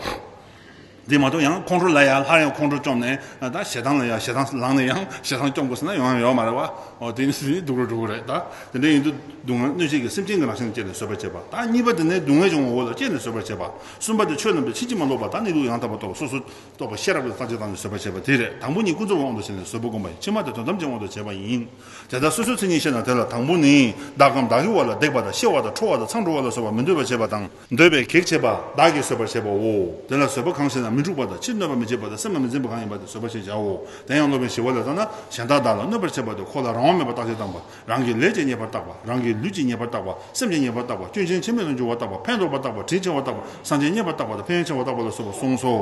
དེ་མ་གཏོགས་ཡང་ཁོང་ཁྲོ་ལ་ཡ་སླར་ཡང་ཁོང་ཁྲོ་བཅོམ་ནས་ད་ཞེ་སྡང་ལ་ཡ་ཞེ་སྡང་ལངས་ནས་ཡང་ཞེ་སྡང་བཅོམ་དགོས་ཟེར་ན་ཡོང་ཡ་ཡོད་མ་རེད་བ། འོ་དེ་ནི་སྲིད་སྡུག་རུ་འགྲོ་གི་རེད། ད་དེ་འདྲ་ཡིན་དུས་སྡུག་བསྔལ་གནོད་བྱེད་ཀྱི་སེམས་ཅན་གྱི་རང་བཞིན་ལ་བསྐྱེད་ནས་བཟོད་པར་བྱེད་པ། ད་གཉིས་པ་དེ་ནི་སྡུག་བསྔལ་གྱི་ངོ་བོ་ལ་བསྐྱེད་ནས་བཟོད་པར་བྱེད་པ། གསུམ་པ་དེ་ཆོས་རྣམས་ཀྱི་ཕྱིན་ཅི་མ་ལོག་པ་དང་གནས་ལུགས་ཡང་དག་པར་རྟོགས་པ། སོ་སོ་རྟོགས་པ་ཤེས་རབ་ཀྱིས་བརྟག་དཔྱད་བཏང་ནས་བཟོད་པར་བྱེད་པ་དེ་རེད། དང་པོ་ཉིད་ཀུན་རྫོབ་ཀྱི་དབང་དུ་བྱས་ནས་བཟོད་པ་སྒོམ་པ་ཡིན། ཕྱི་མ་དེ་དོན་དམ་གྱི་དབང་དུ་བྱས་པ་ཡིན། དེ་ལྟར་སོ་སོའི་མཚན་ཉིད་ཤེས་ན་དེ་ལ་དང་པོ་ནི་བདག་གམ་བདག་གི་བ་ལ་བརྡེག་པ་དང་གཤེ་བ་དང་ཁྲོ་བ་དང་མཚང་འདྲུ་བ་ལ་སོགས་པ་མི་འདོད་པར་བྱེད་པ་དང་། འདོད་པའི་གེགས་བྱེད་པ་བདག་གིས་བཟོད་པར་བྱེད་པའོ། དེ་ལ་བཟོད་པ་གང་ཞེ་ན་མི་འཁྲུགས་པ་དང་ཕྱིར་གནོད་པ་མི་བྱེད་པ་དང་སེམས་ལ་མི་འཛིན་པ་གང་ཡིན་པ་དེ་བཟོད་པ་ཞེས་བྱའོ། དེ་ཡང་སློབ་དཔོན་ཞི་བ་ལྷས་ལྟར་ན། གཞན་དག་བདག་ལ་གནོད་པར་བྱེད་པ་དེ་ཁོ་ལ་རང་དབང་མེད་པར་བརྟག་དཔྱད་བཏང་བ། རང་གི་ལས་ཀྱིས་ཉེས་པར་བརྟག་པ། རང་གི་ལུས་ཀྱིས་ཉེས་པར་བརྟག་པ། སེམས་ཀྱིས་ཉེས་པར་བརྟག་པ། སྐྱོན་ཅན་ཕྱིར་མེད་དུ་འགྱུར་བར་བརྟག་པ། ཕན་འདོགས་པར་བརྟག་པ། དྲིན་ཆེ་བར་བརྟག་པ། སངས་རྒྱས་མཉེས་པར་བརྟག་པ་དང་ཕན་ཡོན་ཆེ་བར་བརྟག་པ་ལ་སོགས་པ་གསུངས་སོ།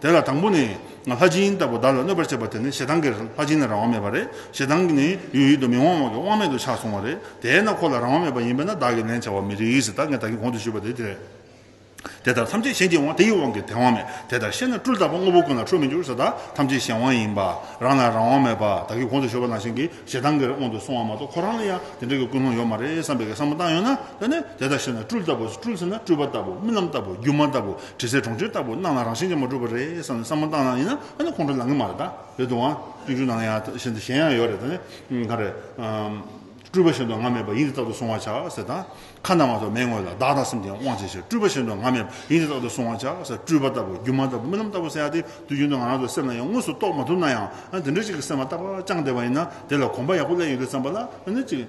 དེ་ལ་དང་པོ་ནི། ལྷ་སྦྱིན་ལྟ་བུ་བདག་ལ་གནོད་པར་བྱེད་པ་དེ་ནི་ཞེ་སྡང་གིས་ལྷ་སྦྱིན་ལ་རང་དབང་མེད་པ་རེད། ཞེ་སྡང་གིས་ནི་ཡུལ་ཡུལ་དུ་མི་དབང་བ་གི་དབང་མེད་དུ་ཆགས་སོང་བ་རེད། དེས་ན་ཁོ་ལ་རང་དབང་མེད་པ་ཡིན་པས་ན་བདག་གིས་ལན་བྱ་བ་མི་རིགས་ཟེར། ད་ངས་ད་གིན་གོང་དུ་ཞུས་པ་དེ་དེ་རེད། དེ་ལྟར་ཐམས་ཅད་གཞན་གྱི་དབང་དེ་ཡི་དབང་གིས་དེ་དབང་མེད། དེ་ལྟར་ཤེས་ན་སྤྲུལ་ལྟ་བུ་དངོས་པོ་ཀུན་ལ་འཁྲུལ་མི་འགྱུར་ཟེར། ད་ཐམས་ཅད་གཞན་དབང་ཡིན་པ། རང་ལ་རང་དབང་མེད་པ། ད་གིན་གོང་དུ་ཞུས་པ་ནང་བཞིན་གྱི་ཞེ་སྡང་གི་དབང་དུ་སོང་བ་མ་གཏོགས་ཁོ་རང་ལ་ཡང་དེ་འདྲ་གི་ཀུན་སློང་ཡོད་མ་རེད་བསམ་པའི་བསམ་བློ་བཏང་ཡོད་ན། དེ་ནི་དེ་ལྟར་ཤེས་ན་སྤྲུལ་ལྟ་བུ། སྤྲུལ་ཟེར་ན་སྤྲུལ་པ་ལྟ་བུ། རྨི་ལམ་ལྟ་བུ། སྒྱུ་མ་ལྟ་བུ། དྲི་ཟའི་གྲོང་ཁྱེར་ལྟ་བུ། སྣང་ལ་རང་བཞིན་གྱིས་མ་གྲུབ་པ་རེད་བསམ་ནས་བསམ་བློ་བཏང་ན་ཡིན་ན། ཨ་ནི་ཁོང་ཁྲོ་ལངས་གི་མ་རེད། ད་རེད་འདུག་ཨང་། སྤྱོད་འཇུག་ནང་ལ་ཡང་གཞན་དུ་གཞན་ཡང་ཡོད་རེད། ད་ནི་ག་རེ། སྤྲུལ་པ་བཞིན་དུ་ངང་མེད་པར་ཡིད་འདི་རྟག་ཏུ་བསྲུང་བར་བྱ་ཟེར། ད་ཁ་ན་མ་ཐོ་མེད་ངོས་ལ་བདག་དང་སེམས་ཀྱི་དབང་བྱས་ཕྱིར། སྤྲུལ་པ་བཞིན་དུ་ངང་མེད་པར་ཡིད་འདི་རྟག་ཏུ་བསྲུང་བར་བྱ་ཟེར། སྤྲུལ་པ་ལྟ་བུ། སྒྱུ་མ་ལྟ་བུ། རྨི་ལམ་ལྟ་བུ་ཟེར་ཡ་དེ་དུས་རྒྱུན་དུ་ང་རང་ཚོ་སེམས་ལ་ཡང་དངོས་སུ་རྟོགས་མ་ཐུབ་ན་ཡང་། ཨ་དེ་འདྲ་ཅིག་གི་སེམས་ལ་རྟག་པར་བཅངས་བསྡད་པ་ཡིན་ན། དེ་ལ་གོམས་པ་ཡག་པོ་སླེབས་ཡོང་དུས་ཙམ་པ་ལ་ཨ་ནི་ཅིག་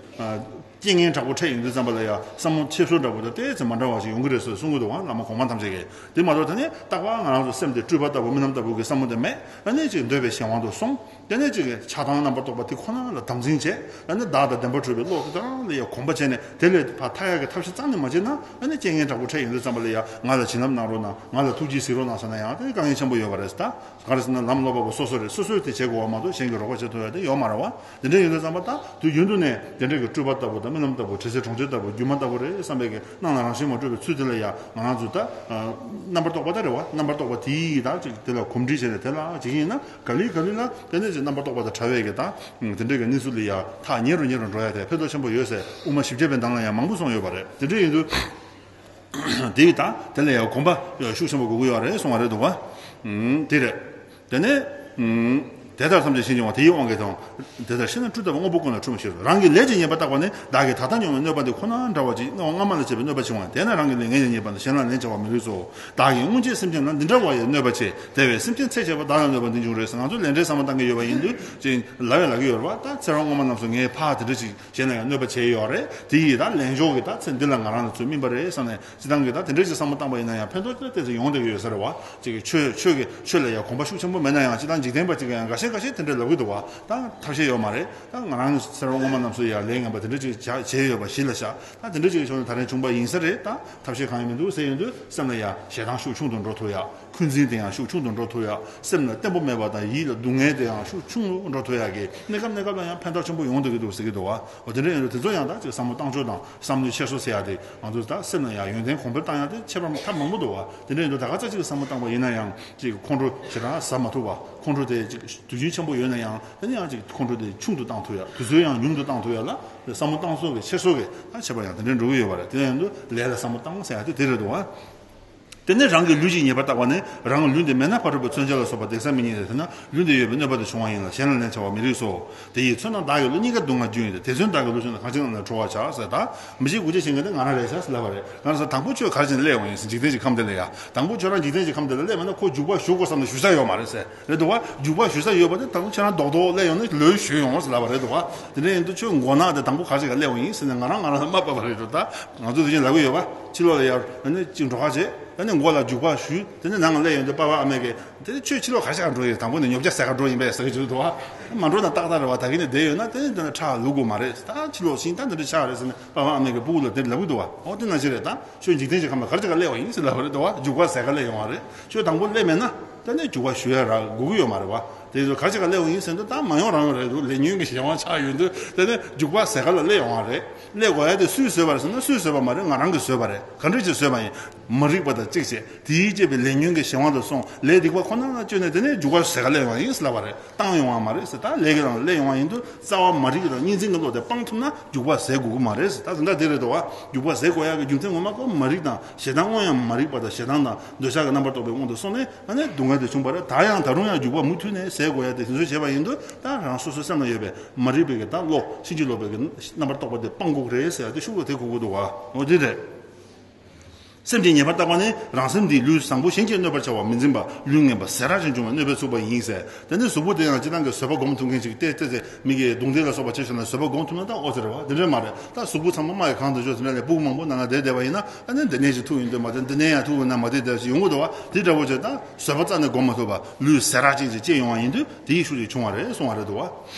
རྐྱེན་ངན་དྲག་པོ་འཕྲད་ཡོང་དུས་ཙམ་པ་ལ་ཡང་བསམ་བློ་ཆེ་ཤོས་འདྲ་པོ་དང་ཏོག་ཙམ་མ་འདྲ་བ་ཞིག་ཡོང་གི་རེད་ཟེར་གསུང་གི་འདུག་བ། བླ་མ་གོང་མ་ཐམས་ཅད་ཀྱིས། དེ་མ་གཏོགས་ད་ནི་རྟག་པར་ང་རང་ཚོ་སེམས་དེ་སྤྲུལ་པ་ལྟ་བུ། རྨི་ལམ་ལྟ་བུ་གི་བསམ་བློ་དེ་མེད། ཨ་ནི་ཅིག་འདོད་པའི་གཞན་དབང་དུ་སོང་། དེ་ནས་ཅིག་ཆགས་སྡང་རྣམ་པར་རྟོག་པ་དེ་ཁོ་ན་ལ་དམ་འཛིན་བྱས། ཨ་ནི་བདག་དང་བདེན་པར་གྲུབ་པའི་བློ་དེ་དག་ལ་ཡང་གོམས་པ་བྱས་ནས་དེ་ལས་ཕར་ཐར་ཡག་གི་ཐབས་ཤེས་རྩ་ནས་མ་བྱས་ན། ཨ་ནི་རྐྱེན་ངན་དྲག་པོ་འཕྲད་ཡོང་དུས་ཙམ་པ་ལ་ཡང་ང་ལ་བྱིན་རླབས་གནང་རོགས་གནང་། ང་ལ་ཐུགས་རྗེས་གཟིགས་རོགས་གནང་ཟེར་ན་ཡང་དེ་དཀའ་ངལ་ཆེན་པོ་ཡོད་པ་རེད། ད་ག་རེ་ཟེར་ན་ལམ་སློབ་པ་པོ་སོ་སོ་རེད། སོ་སོས་དེ་བྱེད་དགོས་པ་མ་གཏོགས་གཞན་གྱིས་རོགས་པ་བྱེད་ཐུབ་ཡ་དེ་ཡོད་མ་རེད་བ། དེ་འདྲ་ཡིན་དུས་ཙམ་པ་ད་དུས་རྒྱུན་དུ་ནས་དེ་འདྲ་གི་སྤྲུལ་པ་ལྟ་བུ་དང་། རྨི་ལམ་ལྟ་བུ། དྲི་ཟའི་གྲོང་ཁྱེར་ལྟ་བུ། སྒྱུ་མ་ལྟ་བུ་རེད་བསམ་པའི་གི་སྣང་ལ་རང་བཞིན་མ་གྲུབ་པའི་ཚུལ་དེ་ལ་ཡང་ང་རང་ཚོ་ད་རྣམ་པར་རྟོག་པ་ད་རེད་བ། རྣམ་པར་རྟོག་པ་དེ་ཡིས་ད་ཅིག་དེ་ལ་གོམས་འདྲིས་བྱས་ནས་དེ་ལ་ཅིག་ཡིན་ན། ག་ལེ་ག་ལེ་ལ་དེ་ནས་ཅིག་རྣམ་པར་རྟོག་པ་དང་བྲལ་བའི་གི་ད་དེ་འདྲའི་གི་གནས་ཚུལ་ལ་ཡང་ཐག་ཉེ་རུ་ཉེ་རུ་འགྲོ་ཡ་དེ་ཕན་ཐོགས་ཆེན་པོ་ཡོད་ཟེར་དབུ་མ་བཞི་བརྒྱ་པའི་གདམས་ངག་ཡང་མང་པོ་གསུངས་ཡོད་པ་རེད། དེ་འདྲ་ཡིན་དུས་དེ་ཡིས་ད་དེ་ལ་ཡང་གོམས་པ་ཤུགས་ཆེན་པོ་དགོས་ཀྱི་ཡོད་རེད་གསུང་བ་རེད་འདུག་བ། དེ་རེད། དེ་ནས། དེ་ལྟར་ཐམས་ཅད་གཞན་གྱི་དབང་། དེ་ཡི་དབང་གིས་དང་། དེ་ལྟར་ཤེས་ན་སྤྲུལ་ལྟ་བུ་དངོས་པོ་ཀུན་ལ་འཁྲུལ་མི་ཤེས་སོ། རང་གི་ལས་ཀྱིས་ཉེས་པར་བརྟགས་པ་ནི། བདག་གིས་ད་ལྟ་མྱོང་བའི་གནོད་པ་འདི་ཁོ་ན་འདྲ་བ་ཅིག། སྔ་མ་ལ་བྱས་པའི་གནོད་པ་ཆེ་བ་ཡིན། དེས་ན་རང་གི་ལས་ངེད་ཀྱིས་ཉེས་པ་འདི། གཞན་ལ་ལན་བྱ་བ་མི་རིགས་སོ། བདག་གིས་སྔོན་ཆད་སེམས་ཅན་ལ་འདི་འདྲ་བ་ཡི་གནོད་པ་བྱས། དེ་བས་སེམས་ཅན་ཚེ་ཕྱི་མ་བདག་ལ་གནོད་པ་འདི་འབྱུང་རེ་ཟེར། ང་ཚོས་ལས་འབྲས་བསམ་བློ་བཏང་གི་ཡོད་པ་ཡིན་དུས་ཅིག་ལབ་ཡ་ལབ་ཀྱི་ཡོད་རེད་བ། ད་ཚེ་རབས་སྔོན་མ་རྣམས་སུ་ངས་ཕར་དེ་འདྲ་ཅིག་གཞན་ལ་ཡང་གནོད་པ་བྱས་ཡོད་རེད། དེ་ཡིས་ད་ལན་འཇོག་གིས་ད་ཚེ་འདི་ལ་ང་རང་ལ་ཚུར་སྨིན་པ་རེད་བསམ་ནས། སྤྱིར་བཏང་གི་ད་དེ་འདྲ་ཅིག་བསམ་བློ་བཏང་པ་ཡིན་ན་ཡང་ཕན་ཐོགས་ཏོག་ཙམ་ཡོང་བསྡད་ཀྱི་ཡོད་ས་རེད་བ། ཅིག་ཆོས་ཆོས་ཀྱི་ཆོས་ལ་ཡང་གོམས་པ་ཤུགས་ཆེན་པོ་མེད་ན་ཡང་། སྤྱིར་བཏང་འཇིག་རྟེན་པ་ཅིག་གིས་ཡང་འགའ་ཤས་འགའ་ཤས་དེ་འདྲ་ལབ་ཀྱི་འདུག་བ། ད་ཐབས་ཤེས་ཡོད་མ་རེད། ད་ང་རང་ཚེ་རབས་སྔོན་མ་རྣམས་སུ་ཡང་ལས་ངན་པ་དེ་འདྲ་ཅིག་བྱ་བྱས་ཡོད་པ་གཞི་ལ་བཞག། ད་དེ་འདྲ་ཅིག་གི་ཕྱོགས་ནས་ད་རིང་བྱུང་པ་ཡིན་ས་རེད། ད་ཐབས་ཤེས་གང་ཡང་མི་འདུག་ཟེར་ཡོང་དུས་སེམས་ལ་ཡང་ཞེ་སྡང་ཤུགས་ཆུང་དུ་འགྲོ་ཐུབ་ཡ། འཁོན་འཛིན་དེ་ཡང་ཤུགས་ཆུང་དུ་འགྲོ་ཐུབ་ཡ། སེམས་ལ་བརྟན་པོ་མེད་པ་དང་ཡིད་ལ་སྡུག་བསྔལ་དེ་ཡང་ཤུགས་ཆུང་རུ་འགྲོ་ཐུབ་ཡ་གི་གནས་སྐབས་གནས་སྐབས་ལ་ཡང་ཕན་ཐོགས་ཆེན་པོ་ཡོང་བསྡད་ཀྱི་འདུག་ཟེར་གྱི་འདུག་བ། འོ་དེ་འདྲ་ཡིན་དུས་དེ་ཚོ་ཡང་ད་ཅིག་བསམ་བློ་བཏང་ཕྱོགས་དང་བསམ་བློའི་འཁྱེར་སོ་ཟེར་ཡ་དེ་ང་ཚོས་ད་སེམས་ལ་ཡང་ཡོན་ཏན་གོང་འཕེལ་བཏང་ཡ་དེ་ཁྱད་པར་ཐབས་མང་པོ་འདུག་བ། དེ་འདྲ་ཡིན་དུས་ད་ག་ཚོད་ཅིག་བསམ་བློ་བཏང་པ་ཡིན་ན་ཡང་ཅིག་ཁོང་ཁྲོ་ཞེ་དྲག་ཟ་མ་ཐུབ་པ། ཁོང་ཁྲོ་དེ་ཅིག་དུས་རྒྱུན་ཆེན་པོ་ཡོད་ན་ཡང་དེ་ནི་ཡང་ཅིག་ཁོང་ཁྲོ་དེ་ཆུང་དུ་བཏང་ཐུབ་ཡ། དུས་ཚོད་ཡང་ཉུང་དུ་བཏང་ཐུབ་ཡ་ལ་བསམ་བློ་བཏང་ཕྱོགས་ཀྱི་འཁྱེར་སོ་གི་ད་ཁྱད་པར་ཡང་དེ་འདྲ་འགྲོ་གི་ཡོད་པ་རེད། དེ་ཡིན་དུས་ལས་ལ་བསམ་བློ་བཏང་ཟེར་ཡ་དེ་དེ་རེད་འདུག་བ། དེ་ནས་རང་གི་ལུས་ཀྱིས་ཉེས་པར་བརྟགས་པ་ནི། རང་ལུས་འདི་མེད་ན་ཕ་རོལ་པོའི་མཚོན་ཆ་ལ་སོགས་པ་བརྡེག་ས་མི་རྙེད་དེ། དེས་ན་ལུས་འདི་ཡོད་པས་གནོད་པ་དེ་བྱུང་བ་ཡིན་ལ། གཞན་ལ་ལན་བྱ་བ་མི་རིགས་སོ། དེ་ཡིས་མཚོན་ན་བདག་གི་བློ་རྙེད་དཀའི་སྡུག་བསྔལ་རྒྱུ་ཡིན་ཏེ། དེ་མཚོན་བདག་གི་བློ་ཆུང་ན་གང་ཅི་ན་ལ་ཁྲོ་བར་བྱ་ཟེར། ད་མི་ཤེས་དགུ་བྱས་ཤིང་གི་ནི་ང་རང་རེད་ཤག་ཟེར་ལབ་པ་རེད། ང་རང་ས་དང་པོ་ཁྱོད་ག་རེ་བྱས་ནས་སླེབས་ཡོང་ཡིན་ཟེར། འཇིག་རྟེན་གྱི་ཁམས་དེ་ལ་ཡ། དང་པོ་ཁྱོད་རང་འཇིག་རྟེན་གྱི་ཁམས་དེ་ལ་སླེབས་མེད་ན་ཁོ་འཇུག་པ་ཞུ་དགོས་བསམ་ནས་ཞུ་ས་ཡོད་མ་རེད་ཟེར། རེད་འདུག་བ། འཇུག་པ་ཞུ་ས་ཡོད་པ་དེ་དང་པོ་ཁྱོད་རང་རྡོག་རྡོག་སླེབས་ཡོང་ན་ལོས་ཞུས་ཡོང་ཟེར་ལབ་པ་རེད་འདུག་བ། དེ་འདྲ་ཡིན་དུས་ཁྱོད་མགོ་ནག་དེ་དང་པོ་ག་རེ་ག་སླེབས་ཡོང་ཡིན་ཟེར་ནས་ང་རང་ང་རང་ལ་སྨྲས་པ་རེད་འདུག་ད་ང་ཚོ་དེ་བཞིན་ལབ་གི་ཡོད་པ། ཕྱི་ལོགས་ལ་ཡར་ཨ་ནི་གཅིག་འགྲོ་ཁ་བྱེད། ད་ནི་མགོ་ལ་རྒྱུག་པ་གཞུས། དེ་ནི་ནང་ལ་སླེབས་ཡོང་དུས་པཱ་ཕ་ཨ་མས་ཀྱིས་དེ་ནི་ཁྱོད་ཕྱི་ལོགས་ག་ཤ་འགྲོ་ཡིན། དང་པོ་ནས་ཉོ་ཆ་ཟ་ག་འགྲོ་ཡིན་པས་ཟེར་གྱི་འདུག་བ། མ་འགྲོ་ན་ཏག་ཏག་རེད་བ། ད་གིན་ནས་བསྡད་ཡོད་ན་དེ་ནི་དེ་ནི་ཁྲག་ལུག་དགོས་མ་རེད། ད་ཕྱི་ལོགས་ཕྱིན་ད་འདི་འདྲ་ཆགས་རེད་ཟེར་ནས་པཱ་ཕ་ཨ་མས་ཀྱིས་སྤུ་གུ་ལ་དེ་ལབ་གི་འདུག་བ། འོ་དེ་ནང་བཞིན་རེད། ད་ཁྱོད་འཇིག་རྟེན་གྱི་ཁམས་ལ་ག་རེ་བྱེད་ག་སླེབས་པ་ཡིན་ཟེར་ལབ་པ་རེད་འདུག་བ། རྒྱུག་པ་ཟ་ག་སླེབས་ཡོང་བ་རེད། ཁྱོད་དང་པོ་སླེབས་མེད་ན་ད་ནི་རྒྱུག་པ་གཞུ་ཡ་རག་དགོས་ཀྱི་ཡོད་མ་རེད་བ། དེ་ཚོ་ག་རེ་བྱེད་ག་སླེབས་པ་ཡིན་ཟེར་དུས་ད་མ་ཡོང་རང་ཡོང་རེད་འདུག་ལས་ཉོན་གྱི་གཞན་དབང་ཆགས་ཡོང་དུས་དེ་ནི་རྒྱུག་པ་ཟ་ག་ལ་སླེབས་ཡོང་བ་རེད། ཀླད་གོ་ཡ་དེ་སུས་བཟོས་པ་རེད་ཟེར་ན། སུས་བཟོས་པ་མ་རེད། ང་རང་གིས་བཟོས་པ་རེད། ག་འདྲ་ཅིག་བཟོས་པ་ཡིན། མ་རིག་པ་དང་གཅིག་བྱས། དེས་བསྐྱེད་པའི་ལས་ཉོན་གྱི་གཞན་དབང་དུ་སོང་། ལས་སྡིག་པ་ཁོ་ན་ལ་བཅོས་ནས་དེ་ནས་རྒྱུག་པ་ཟ་ག་སླེབས་ཡོང་བ་ཡིན་ཟེར་ལབ་པ་རེད། བཏང་ཡོང་བ་མ་རེད་ཟེར། ད་ལས་ཀྱི་ནང་ལ་སླེབས་ཡོང་བ་ཡིན་དུས་རྩ་བ་མ་རིག་པ་དང་གཉིས་འཛིན་གྱི་བློ་དེ་སྤང་ཐུབ་ན་རྒྱུག་པ་ཟ་དགོས་ཀྱི་མ་རེད་ཟེར། ད་དེ་འདྲ་དེ་རེད་དོ་བ། རྒྱུག་པ་ཟ་དགོས་ཡག་གི་རྒྱུ་མཚན་ངོ་མ་ཁོ་མ་རིག་དང་ཞེ་སྡང་དངོས་ཡང་མ་རིག་པ་དང་ཞེ་སྡང་དང་འདོད་ཆགས་ཀྱི་རྣམ་པར་རྟོག་པའི་དབང་དུ་སོང་ནས་ཨ་ནི་སྡུག་བསྔལ་དེ་བྱུང་བ་རེད། ད་ཡང་ད་རུང་ཡང་རྒྱུག་པ་མུ་མཐུད་ནས་ཟ་དགོས་ཡག་དེ་དེ་ཚོ་བྱས་པ་ཡིན་དུས་ད་རང་སོ་སོའི་སེམས་ལ་ཡོད་པའི་མ་རིག་པའི་གི་ད་བློ་ཕྱིན་ཅི་ལོག་པའི་གི་རྣམ་པར་རྟོག་པ་དེ་སྤང་དགོས་ཀྱི་རེད་ཟེར་ཡག་དེ་ཤུགས་ལ་དེ་གོ་དགོས་འདུག་བ། འོ་དེ་རེད། སེམས་ཀྱི་ཉེས་པར་བརྟག་པ་ནི། རང་སེམས་འདིས་ལུས་བཟང་པོ་གཞན་གྱིས་གནོད་པར་བྱ་བ་མི་འཛིན་པ། ལུས་ངན་པ་ཟས་རག་ཅིང་འབྱུང་བའི་གནོད་པས་ཚུགས་པ་ཡིན་ཟེར། དེ་ནི་གཟུགས་པོ་དེ་ཡང་སྤྱིར་བཏང་གི་བཟོད་པ་སྒོམ་ཐུབ་མཁན་ཞིག་སྟེ་སྟེ་ཚེ་མི་གིས་རྡུང་རྡེག་ལ་སོགས་པ་བྱས་བྱུང་ན་བཟོད་པ་སྒོམ་ཐུབ་ན་ད་ཨོ་ཙི་རེད་བ། དེ་འདྲས་མ་རེད། ད་གཟུགས་པོ་ཚང་མ་རྨ་ཡི་གང་དུ་འཇོག་ཟིན་ལས་སྤུ་གུ་མང་པོ་ནང་ལ་བསྡད་བསྡད་པ་ཡིན་ན་ཨ་ནི་འདི་ནས་ཅིག་ཐུག་ཡོང་དུས་མ་དེ་འདི་ནས་ཡང་ཐུག་ཡོང་ན་མ་དེ་འདྲ་ཞིག་ཡོང་གི་འདུག་བ། དེ་འདྲ་བོ་བྱས་ད་བཟོད་པ་རྩ་ནས་སྒོམ་མ་ཐུབ་པ་ལུས་ཟས་རག་ཅན་ཅིག་སྐྱེས་ཡོང་བ་ཡིན་དུས་དེའི་ཤུགས་ཀྱིས་བྱུང་བ་རེད་གསུང་བ་རེད་འདུག་བ།